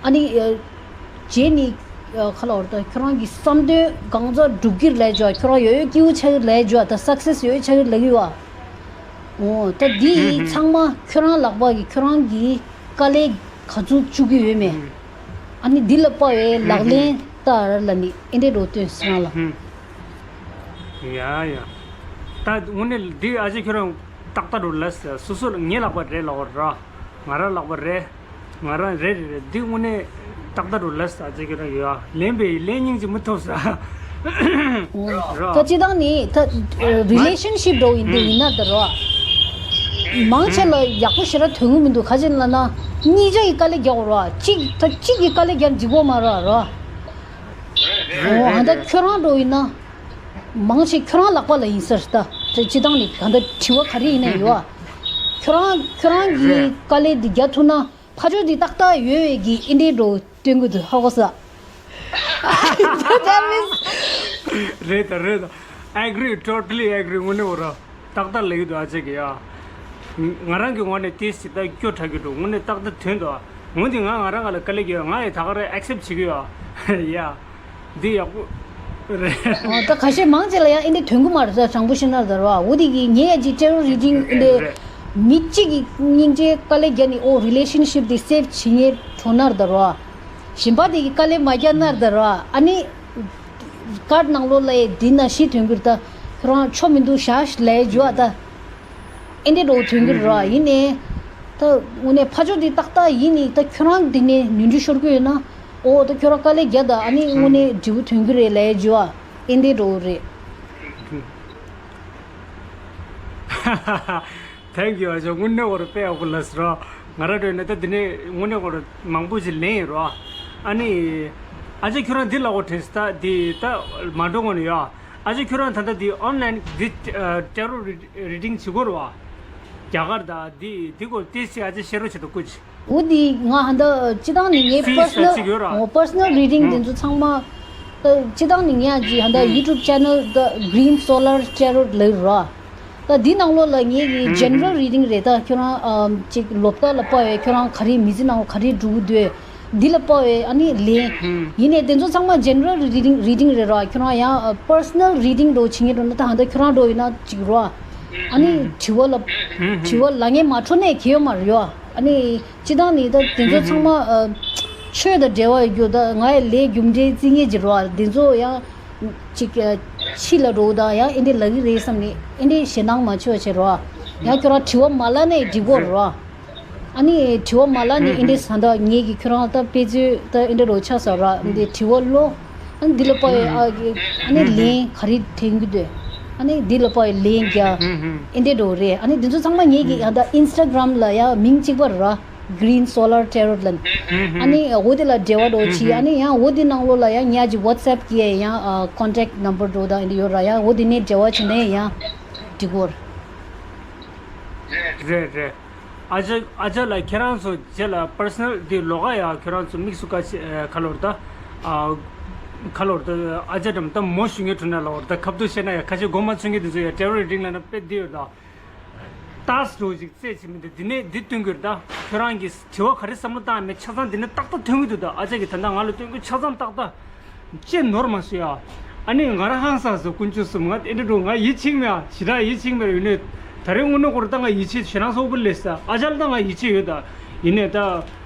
ཨ་ནི་ཨ་རྗེས་ནི་ཨ་ཁ་ལོ་བར་དུ་ཁྱོད་རང་གི་བསམ་དོན་གང་ཚ་འགྲུབ་ཀྱི་རེད་ལབ་ཡ་ཅོ། ཁྱོད་རང་ཡོད་ཡོད་སྐྱིད་པོ་ཆགས་ཀྱི་རེད་ལབ་ཡ་ཅོ། ད་སག་སེ་སི་ཡོད་ཡོད་ཆགས་ཀྱི་རེད་ལབ་ཀྱི་ཡོད། འོ་ད་འདི་ཡི་ཚང་མ་ཁྱོད་རང་ལག་པ་གི་ཁྱོད་རང་གི་དཀའ་ལས་ག་ཚོད་བཅུག་གི་ཡོད་མེད། ཨ་ནི་འདི་ལ་དཔའ་བའི་ལག་ལེན་ལྟར་ལ་ནི་ཨེ་འདྲས་འགྲོ་སྟོན་སྲང་ལ། ཡ་ཡ། ད་དངོས་གནས་འདི་ཨ་ཅེ་ཁྱོད་རང་ཏག་ཏག་འགྲོ་ལ་ཟེར། སོ་སོ་ངའི་ལག་པ་རེད་ལབ་པ་ར། ང་རང་ལག་པ་རེད། ང་རང་རེད་རེད་རེད། འདི་དངོས་གནས་ཏག་ཏག་འགྲོ་ལ་ཟེར། ཨ་ཅེ་ཁྱོད་རང་ཡོད་ཨ། ལེན་པའི་ལེན་སྙིང་རྗེ་མི་ཐོབ་ཟེར། ར། ད་སྤྱི་བཏང་ནི་ད་རི་ལེ་ཤན་ཤིབ་འགྲོ་ཡིན་འདི་ཡིན་ན་ད་ར། མང་ཆེ་ལ་ཡག་པོ་ཞེ་དྲག་ཐོན་གི་མི་འདུག་ག་ཅི་ལབ་ན་གཉིས་ཆ་ཡི་དཀའ་ལས་རྒྱག་དགོས་ར། གཅིག་ད་གཅིག་གི་དཀའ་ལས་རྒྱག་འཇིགས་པོ་མ་ར་ར། འོ་ཧ་ད་ཁྱོད་རང་འགྲོ་ཡིན་ན། མང་ཆེ་ཁྱོད་རང་ལག་པ་ལ་ཡིན་ཟེར་ད། དེ་སྤྱི་བཏང་ནི་ག་འདྲ་དྲི་བ་ག་རེ་ཡིན་ན་ཡོད་ཨ། ཁྱོད་རང་ཁྱོད་རང་གི་དཀའ་ལས་འདི་རྒྱག་ཐུབ་ན་ཕ་ཕྱོགས་འདི་ཏག་ཏག་ཡོད་པའི་གི་ཨིན་དྲེ་འགྲོ་སྟོན་གི་འདུག་ཧ་གོ་ས། རེད་ད་རེད་ད། I agree, totally agree. དངོས་གནས་འོ་ར། ཏག་ཏག་ལབ་ཀྱི་འདུག་ཨ་ཅེ་གི་ཡ། ང་རང་གི་ངོས་ནས་དེ་སྲིད་ད་སྐྱོ་དྲགས་ཀྱི་འགྲོ། དངོས་གནས་ཏག་ཏག་ཐོན་འདུག་ཨ། འོན་ཏེ་ང་ང་རང་ག་ལ་དཀའ་ལས་ཀྱི་ཡ་ང་ཡི་ད་ག་རེ་ཨེག་སེབ་བྱེད་ཀྱི་ཡ། ཡ། འདི་ཡག་པོ་རེད། ཨོ་ད་ཁ་ཤས་མང་ཆེ་ལ་ཡང་ཨེ་འདི་དོན་གུ་མ་རེད་ས། དྲང་པོ་བཤད་ན་ད་ར་བ་འོ་དེ་གི་ངས་ཡ་ཅིག་ཅེ་རོ་རི་ཌིང་ཨེ་འདི་མི་གཅིག་གི་སྙིང་རྗེ་དཀའ་ལས་རྒྱག་ནི་ཨོ་རི་ལེ་ཤན་ཤིབ་འདི་སེབ་བྱེད་ངེས་གྲོ་ནར་ད་ར་བ། གཞན་པ་དེ་གི་དཀའ་ལས་མ་རྒྱག་ནར་ད་ར་བ། ཨ་ནི་ཀར་ནང་ལོགས་ལ་ཡ་འདི་ན་ཤི་དོན་གུ་ར་ད་ཁྱོད་རང་ཆོ་མི་འདུག་ཤ་ལས་འཇུ་བ་ད། ཨེ་འདྲས་འགྲོ་དོན་གྱི་ར་ཡིན་ནས། ད་དངོས་གནས་ཕ་ཕྱོགས་འདི་ཏག་ཏག་ཡིན་ནི་ད་ཁྱོད་རང་འདི་ནས་ནུས་འདྲི་ཤོར་གྱི་ཡོད་ན། ཨོ་ད་ཁྱོད་རང་དཀའ་ལས་རྒྱག་ད་ཨ་ནི་དངོས་གནས་འབྲས་བུ་ཐོན་གྱི་རེད་ལས་རྒྱུ་བ་ཨེ་འདྲས་འགྲོ་རེད། Thank you. ཨ་ཅག་དངོས་གནས་ཁོ་རང་དཔེ་ཡག་པོ་ལབ་སོང་ར། ང་རང་འདྲ་ཡིན་ན་ད་འདི་ནས་དངོས་གནས་ཁོ་རང་མང་པོ་ཞིག་ལེན་ཡིན་ར། ཨ་ནི་ཨ་ཅག་ཁྱོད་རང་འདི་ལབ་དགོས་དྲན་སོང་ད། འདི་ད་མ་འགྲོ་གོང་ནས་ཡ། ཨ་ཅག་ཁྱོད་རང་ད་ལྟ་འདི་ཨོན་ལན་འདི་ཊེ་རོ་རི་ཌིང་བྱེད་དགོས་ར་བ། རྒྱ་གར་ད་འདི་འདི་སྐོར་ཏོག་ཙམ་ཨ་ཅག་བཤད་རོགས་བྱེད་དང་སྐུ་མཁྱེན། འོ་དེ་ང་ཧ་ད་སྤྱི་བཏང་ནི་ངའི་ཕི་ཨེཆ་ཌི་ཅིག་ཡོད་ར། ཨོ་པར་སོ་ནལ་རི་ཌིང་དེ་ཚོ་ཚང་མ་ད་སྤྱི་བཏང་ནི་ངས་ཨ་ཅག་ཧ་ད་ཡུ་ཊུབ་ཅེ་ནལ་ད་Green Solar Tarot ལབ་ར། ད་འདི་ནང་ལོགས་ལ་ངེད་ཀྱི་ཇེ་ནེ་རལ་རི་ཌིང་རེད། ད་ཁྱོད་རང་ཨམ་ཅིག་ལོ་ལྟར་ལ་དཔག་པའི་ཁྱོད་རང་ག་རེ་མི་ཚེ་ནང་ག་རེ་འགྲོ་གི་འདུག་འདི་ལ་དཔག་པའི་ཨ་ནི་ལན། ཡིན་ནའི་དེ་ཚོ་ཚང་མ་ཇེ་ནེ་རལ་རི་ཌིང་རི་ཌིང་རེད་ར། ཁྱོད་རང་ཡང་པར་སོ་ནལ་རི་ཌིང་འདྲ་བྱེད་མཁན་འགྲོ་ན་ད་ཧ་ད་ཁྱོད་རང་འགྲོ་ཡིན་ན་ཅིག་ར། ཨ་ནི་དྲི་བ་ལ་དྲི་བ་ལབ་མཁན་མ་འཕྲོད་ནའི་གལ་ཡོད་མ་རེད་ཡ། ཨ་ནི་སྤྱི་བཏང་ནི་ད་དེ་ཚོ་ཚང་མ་ཨ་ཆོས་དང་འབྲེལ་བ་ཡོད་རྒྱུ་ད་ང་ཡི་ལས་རྒྱུ་འབྲས་བརྩི་མཁན་ཅིག་ར། དེ་ཚོ་ཡང་ཅིག་ཨ་ཕྱི་ལ་འགྲོ་དང་ཡང་ཨེ་འདྲ་ལབ་ཀྱི་རེད་བསམ་ནས་ཨེ་འདྲ་ཞེད་སྣང་མ་བྱེད་པ་བྱེད་རོགས། ཡང་ཁྱོད་རང་དྲི་བ་མ་ལབ་ནའི་འགྲིག་གོ་རོགས། ཨ་ནི་དྲི་བ་མ་ལབ་ནའི་ཨེ་འདྲ་ཟ་འདྲ་ངེད་ཀྱི་ཁྱོད་རང་ད་དཔེ་མཛོད་ད་ཨེ་འདྲ་རོགས་ཆགས་ས་ར། འདི་དྲི་བ་ལོ། ཨ་ནི་འདི་ལ་དཔག་པའི་ཨ་ཨ་ནི་ལན་ག་རེ་འཐེན་གྱི་འདུག་ཨ་ནི་འདི་ལ་དཔག་པའི་ལན་རྒྱག་ཨེ་འདྲ་འགྲོ་རེད། ཨ་ནི་འདི་ཚོ་ཚང་མ་ངེད་ཀྱི་ཡང་ད་ཨིན་སི་ཊ་གྷ་རམ་ལ་ཡང་མིང་གཅིག་པ་ར། Green Solar Tarot ལབ། ཨ་ནི་འོ་དེ་ལ་འབྲེལ་བ་འགྲོ་བྱེད། ཨ་ནི་ཡང་འོ་དེ་ནང་ལོགས་ལ་ཡང་ཉག་ཅིག་WhatsApp གི་ཡང་ཨ་ཀོན་ཊེག་ནམ་བར་འགྲོ་དང་ཨེ་འདྲ་ཡོད་ར། ཡང་འོ་དེ་ནས་འབྲེལ་བ་བྱེད་ནས་ཡང་འགྲིག་གོ་ར། རེད་རེད། ཨ་ཅག་ཨ་ཅག་ལགས་ཁྱེད་རང་ཚོ་རྗེས་ལ་པར་སོ་ནལ་དེ་ལོགས་ཀ་ཡ་ཁྱོད་རང་ཚོ་དམིགས་སུ་བཀར་ཆེད་ཨ་ཁ་ལོར་ད། ཨ་ཁ་ལོར་ད་ཨ་ཅག་འགྲམ་ད་མོ་ཞུ་མཁན་འགྲོ་ན་ལོར་ད་ཁ་བསྡུར་བཤད་ན་ཡ་ཁ་ཤས་མགོ་མ་ཚོས་མཁན་དེ་ཚོ་ཡ་ཊེ་རོ་རི་ཌིང་ལབ་ན་དཔེ་འདི་ཡོད་ད། ཏག་ཏག་ཅིག་རྩེད་བྱེད་མི་འདུག་འདི་ནས་འདི་སྟོན་གྱི་རེད་ད། ཁྱོད་རང་གིས་དྲི་བ་ག་རེ་བསམ་བློ་བཏང་མེད་ཆ་ཚང་འདི་ནས་ཏག་ཏག་ཐོན་གྱི་འདུག་ད་ཨ་ཅག་གིས་ད་ལྟ་ང་ལ་སྟོན་གྱི་ཆ་ཚང་ཏག་ཏག་ཅེས་ནོར་མ་སོང་ཡ། ཨ་ནི་ང་རང་ཧང་སངས་སོང་དཀོན་མཆོག་གསུམ། ང་ཨེ་འདྲ་འགྲོ་ང་ཡིད་ཆེས་མེད་ཨ། ཞེ་དྲག་ཡིད་ཆེས་མེད་ཡིན་ནའི། ད་རེས་དངོས་གནས་ཁོ་རང་ད་ང་ཡིད་ཆེས་ཞེ་སྡང་ཚ་པོ་སླེབས་ས། ཨ་ཅག་ལ་ད་ང་ཡིད་ཆེས་ཡོད་ད། ཡིན་ནའི་ད་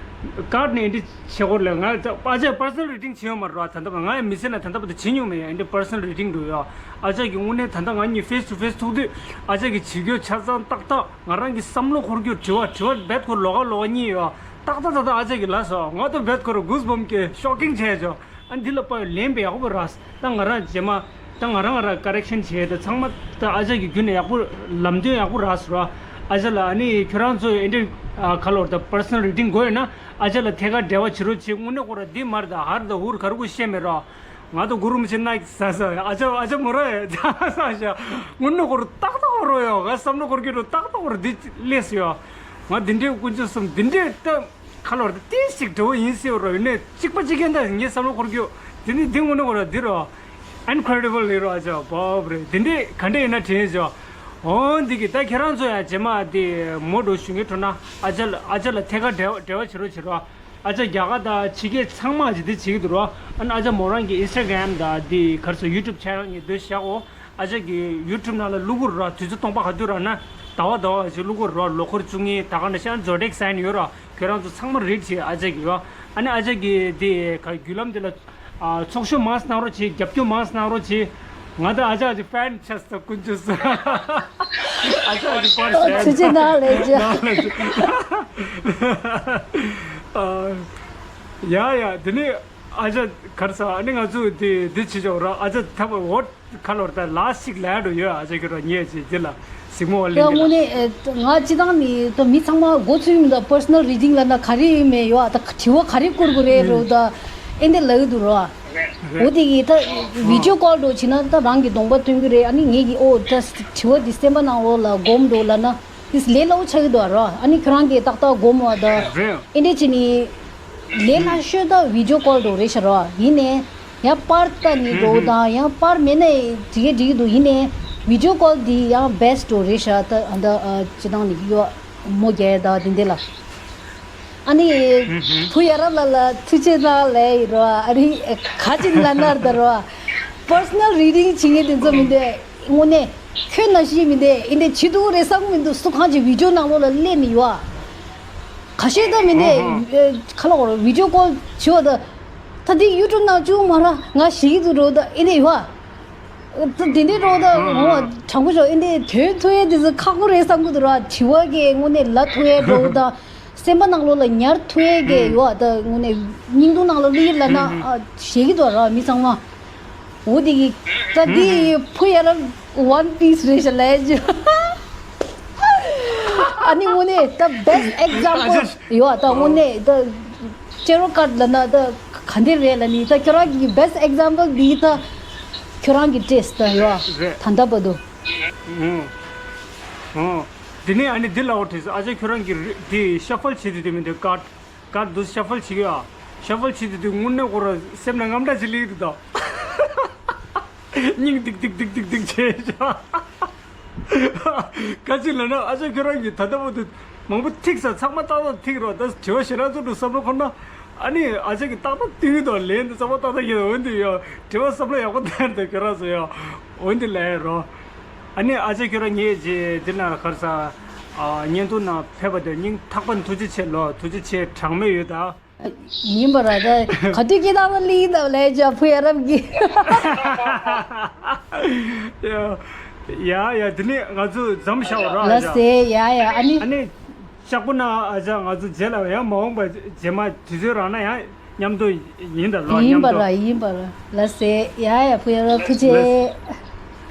ཀར་ནས་ཨེ་འདྲ་བྱེད་སྐོར་ལས་ང་ད་ཨ་ཅག་པར་སོ་ནལ་རི་ཌིང་བྱེད་ཡོད་མ་རེད་བ། ད་ལྟ་བར་ང་ཡང་མི་ཚེ་ན་ད་ལྟ་བར་དུ་བྱེད་མྱོང་མེད་ཡ། ཨེ་འདྲ་པར་སོ་ནལ་རི་ཌིང་འགྲོ་ཡ། ཨ་ཅག་གིས་དངོས་གནས་ད་ལྟ་ང་གཉིས་ཕེ་སི་ཊུ་ཕེ་སི་ཐུག་དུས་ཨ་ཅག་གིས་བྱེད་རྒྱུ་ཆ་ཚང་ཏག་ཏག་ང་རང་གི་བསམ་བློ་འཁོར་རྒྱུ་དྲི་བ་དྲི་བ་རྦད་ཁོ་ལོགས་ཀ་ལོགས་ཀ་གཉིས་ཡོད། ཏག་ཏག་ཏག་ཏག་ཨ་ཅག་གིས་ལབ་སོང་། ང་ད་རྦད་ཁོ་རང་གུ་སི་བམ་སྐྱེས་ཤོག་ཀིང་བྱས་བྱུང་། ཨ་འདི་ལ་དཔག་པའི་ལན་དཔེ་ཡག་པོ་རག་སོང་། ད་ང་རང་རྗེས་མ་ད་ང་རང་ང་རང་ཀ་རེག་ཤན་བྱས་ད་ཚང་མ་ད་ཨ་ཅག་གི་བརྒྱུད་ནས་ཡག་པོ་ལམ་སྟོན་ཡག་པོ་རག་སོང་ར། ཨ་ཅག་ལ་ཨ་ནི་ཁྱོད་རང་ཚོ་ཨེ་འདྲ་ཨ་ཁ་ལོར་ད་པར་སོ་ནལ་རི་ཌིང་དགོས་ཡོད་ན་ཨ་ཅག་ལ་ཐད་ཀར་འབྲེལ་བ་བྱེད་རོགས་བྱེད། དངོས་གནས་ཁོ་རང་འདི་མར་ད་ཧར་ད་ཧུར་ག་རེ་དགོས་ཤེས་མེད་ར། ང་ད་གུ་རུ་མི་ཆེ་ན་ཟ་ཟ་ཨ་ཅག་ཨ་ཅག་མོ་ར་ཡ་ཟ་ཤ། དངོས་གནས་ཁོ་རང་ཏག་ཏག་རོ་ཡོད། ང་བསམ་བློ་འཁོར་གྱི་རོ་ཏག་ཏག་རོ་འདི་སླེབས་ཡོད། ང་འདི་འདྲའི་དཀོན་མཆོག་གསུམ་འདི་འདྲའི་ད། ཁ་ལོར་ཏི་ཞིག་འགྲོ་ཡིན་ཟེར་རོ་ཡིན་ནས་གཅིག་པ་གཅིག་རྐྱང་ད་ངའི་བསམ་བློ་འཁོར་རྒྱུ། དེ་ནི་འདི་དངོས་གནས་ཁོ་ར་འདི་རོ། ཨིན་ཁྲེ་ཌི་བལ་ལི་རོ་ཨ་ཅག་བབ་རེད། འདི་འདྲས་ག་འདྲས་ཡིན་ན་དྲན་བྱོས། འོ་འདི་གི་ད་ཁྱེད་རང་ཚོ་ཡང་རྗེས་མ་དེ་མོ་འགྲོ་ཞུ་ངེས་འགྲོ་ན་ཨ་ཅག་ལ་ཨ་ཅག་ལ་ཐད་ཀར་འབྲེལ་བ་འབྲེལ་བ་བྱེད་རོགས་བྱེད་རོགས། ཨ་ཅག་རྒྱ་གར་དང་ཕྱི་རྒྱལ་ཚང་མ་ཅིག་འདི་བྱེད་ཀྱི་འདུག་རོ། ཨ་ནི་ཨ་ཅག་མོ་རང་གི་ཨིན་སི་ཊ་གྷ་རམ་དང་དེ་གར་སོ་ཡུ་ཊུབ་ཆེ་ནལ་གཉིས་འདི་བཞག་འོ། ཨ་ཅག་གི་ཡུ་ཊུབ་ནང་ལ་བླུག་གི་རོགས། དུས་ཚོད་སྟོང་པ་ག་དུས་རག་ན་ཟླ་བ་ཟླ་བ་ཞིག་བླུག་གི་རོགས། ལོ་འཁོར་བཅུ་གཉིས་ད་ག་ནང་བཞིན་ཛོ་ཌི་ཨེག་སའིན་ཡོད་རོགས། ཁྱོད་རང་ཚོ་ཚང་མ་རིཌ་བྱེད་ཨ་ཅག་གི་ཡོད། ཨ་ནི་ཨ་ཅག་གི་དེ་ག་བརྒྱུད་ལམ་དེ་ལ་ཨ་ཚོགས་ཞུགས་མང་ཙམ་གནང་རོགས་བྱེད། རྒྱབ་སྐྱོར་མང་ཙམ་གནང་རོགས་བྱེད། ང་ད་ཨ་ཅག་གི་ཕེན་ཆགས་སོང་དཀོན་མཆོག་གསུམ། ཨ་ཅག་གི་པར་ཨོ་ཐུགས་རྗེ་གནང་ལེགས་ཇོ། ཡ་ཡ་དེ་ནི། ཨ་ཅག་གར་ས་ཨ་ནི་ང་ཚོ་དེ་དེ་བྱེད་ཆོག་ར། ཨ་ཅག་ཐབས་འོ་ཁ་ལོར་ད་ལ་སིག་ལ་འགྲོ་ཡོད། ཨ་ཅག་གི་ར་ཉེ་ཆེ་དེ་ལ་གཟིགས་མོ་བ་ལེན་དེ་ལ། དངོས་གནས་ང་སྤྱི་བཏང་ནི་ད་མི་ཚང་མ་མགོ་ཚོས་མི་འདུག་པར་སོ་ནལ་རི་ཌིང་ལབ་ན་ག་རེ་ཡིན་མེད་ཡོད་ཨ། ད་དྲི་བ་ག་རེ་བསྐུར་དགོས་རེད་རོ་ད་ཨེ་འདི་ལབ་ཀྱི་འདུག་རོ། འོ་དེ་གི་ད་བི་ཌི་ཡོ་ཀོལ་འགྲོ་བྱེད་ན་ད་རང་གི་གདོང་པ་སྟོན་གྱི་རེད། ཨ་ནི་ངེད་ཀྱི་ཨོ་ད་དྲི་བ་འདི་སེམས་པ་ནང་ལོགས་ལ་སྒོམ་འགྲོ་ལབ་ན། དེས་ལས་སླ་བོ་ཆགས་ཀྱི་འདུག་རོ། ཨ་ནི་ཁྱོད་རང་གིས་ཏག་ཏག་སྒོམ་བ་དང་། རེད། ཨེ་འདྲས་བྱས་ནི། ལས་སླ་ཤོས་ད་བི་ཌི་ཡོ་ཀོལ་འགྲོ་རེད་ཤག་རོ། ཡིན་ནའི། ཡང་པར་ལྟ་ནི་འགྲོ་དང་ཡང་པར་མེད་ནའི་འགྲིག་གི་འགྲིག་གི་འདུག་ཡིན་ནའི། བི་ཌི་ཡོ་ཀོལ་འདི་ཡང་བེ་སི་འགྲོ་རེད་ཤག་ད་ཨ་ད་ཨ་སྤྱི་བཏང་ནི་ཡོ་མོ་རྒྱག་ཡ་ད་དེ་འདྲས་ལ། ཨ་ནི། བུ་ཡ་རབས་ལ་ལ་ཐུགས་རྗེ་གནང་ལབ་ཡིན་རོ། ཨ་རི་ག་ཅིག་ལ་ནར་ད་རོ། པར་སོ་ནལ་རི་ཌིང་བྱེད་མཁན་དེ་ཚོ་མི་འདུག་དངོས་གནས་ཁྱོད་ནང་བཞིན་མི་འདུག་ཨེ་འདྲས་བྱེད་འདུག་རེད་བསམ་གི་མི་འདུག་སུ་གང་ཅིག་བི་ཌི་ཡོ་ནང་ལོགས་ལ་སླེབས་ནི་ཡོད་ཨ། ཁ་ཤས་ད་མི་འདུག་ཨ་ཧ། ཁ་ལོ་བི་ཌི་ཡོ་ཀོལ་བྱེད་པ་ད། ད་འདི་ཡུ་ཊུབ་ནང་བཅུག་མ་ར་ང་ཞིག་གི་འདུག་རོ་ད་ཨེ་འདྲས་ཡོད་ཨ། ད་དེ་འདྲས་རོ་ད་ཨ་ཧ། ངོ་དྲང་པོ་ཞོག་ཨེ་འདྲས་དོན་ཐུག་ཡས་དེ་ཚོ་ཁག་པོ་རེད་བསམ་གི་འདུག་ར། དྲི་བ་གི་དངོས་གནས་ལ་ཐུག་ཡས་རོ་ད། སེམས་པ་ནང་ལོགས་ལ་ཉར་ཐུབ་ཡས་ཀྱི་ཡོད་ཨ། ད་དངོས་གནས་སྙིང་སྡུག་ནང་ལ་ལུས་ལ་ན་ཨ་ཞེད་ཀྱི་འདུག་ར་མི་ཚང་མ། འོ་དེ་གི་ད་འདི་ཕུ་ཡ་ར་ཝན་པིས་རེད་ཤག་ལས་ཅི། ཨ་ནི་དངོས་གནས་ད་best example ཡོད་ད། དངོས་གནས་ད་ཅེ་རོ་ཀཊ་ལབ་ན་ད་ག་འདྲ་རེད་ལབ་ནི། ད་ཁྱོད་རང་གི་best example འདི་ད་ཁྱོད་རང་གི་taste ད་ཡོད་རེད། ད་ལྟ་བར་དུ། ཨོ། ཨོ། དེ་ནས་ཨ་ནི་འདི་ལབ་དྲིས་སོང་། ཨ་ཅག་ཁྱོད་རང་གི་རི་དེ་ཤ་ཕལ་བྱེད་དུས་དེ་མི་འདུག་ཀཊ་ཀཊ་འདུག་ཤ་ཕལ་བྱེད་ཀྱི་ཨ། ཤ་ཕལ་བྱེད་དུས་དེ་དངོས་གནས་ཁོ་རང་སེམས་ལ་དངངས་སྐྲག་ཅིག་སླེབས་འདུག་ད། སྙིང་ཏིག་ཏིག་ཏིག་ཏིག་ཏིག་བྱས་བཞག་ག་ཅི་ལབ་ན། ཨ་ཅག་ཁྱོད་རང་གིས་ད་ལྟ་བར་དུ་མང་པོ་ཐིག་ས་ཚང་མ་ཏག་ཏག་ཐིག་རོགས། ད་དྲི་བ་ཞེ་དྲག་ཚོ་འདུག་བསམ་བློ་འཁོར་ན། ཨ་ནི་ཨ་ཅག་གིས་ཏག་ཏག་བསྟུན་གྱི་འདུག་ལན་དུ་ཚང་མ་ཏག་ཏག་ཡོད། འོན་ཏེ་ཡོད་དྲི་བ་བསམ་བློ་ཡག་པོ་བཏང་འདུག་ཁྱོད་རང་ཚོ་ཡོད། འོན་ཏེ་ལས་རོགས། ཨ་ནི་ཨ་ཅག་ཁྱོད་རང་ངས་རྗེས་འདི་ན་གར་ས་ཨ་བརྙན་ཐུང་ནང་ཕེབས་པ་དེ་སྙིང་ཐག་པ་ནས་ཐུགས་རྗེ་ཆེ་ལོ། ཐུགས་རྗེ་ཆེ། གྲངས་མེད་ཡོད་ད། ཡིན་པ་ར་ད། ག་དུས་སྐད་བཏང་ན་ལིང་དང་ལས་ཅ་ཕུ་ཡ་རབ་ཀྱི། ཡ་ཡ་ཡ། དེ་ནས་ང་ཚོ་མཚམས་བཞག་ར་ལ་ཡ། ཟེ་ཡ་ཡ། ཨ་ནི། ཨ་ནི། ཤག་པོ་ན་ཨ་ཅག་ང་ཚོ་རྗེས་ལ་ཡང་མ་འོངས་པ་རྗེས་མ་དུས་ཚོད་རག་ན་ཡང་མཉམ་དུ་ཡིན་ད་ལོ། ཡིན་མཉམ་པ་དུ། ར་ཡིན་པ་ར། ལ་ཟེ་ཡ་ཡ། ཕུ་ཡ་རབ་ཐུགས་རྗེ།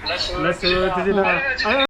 ལ་ཟེ་ཐུགས་རྗེ་ཆེ། ཨ།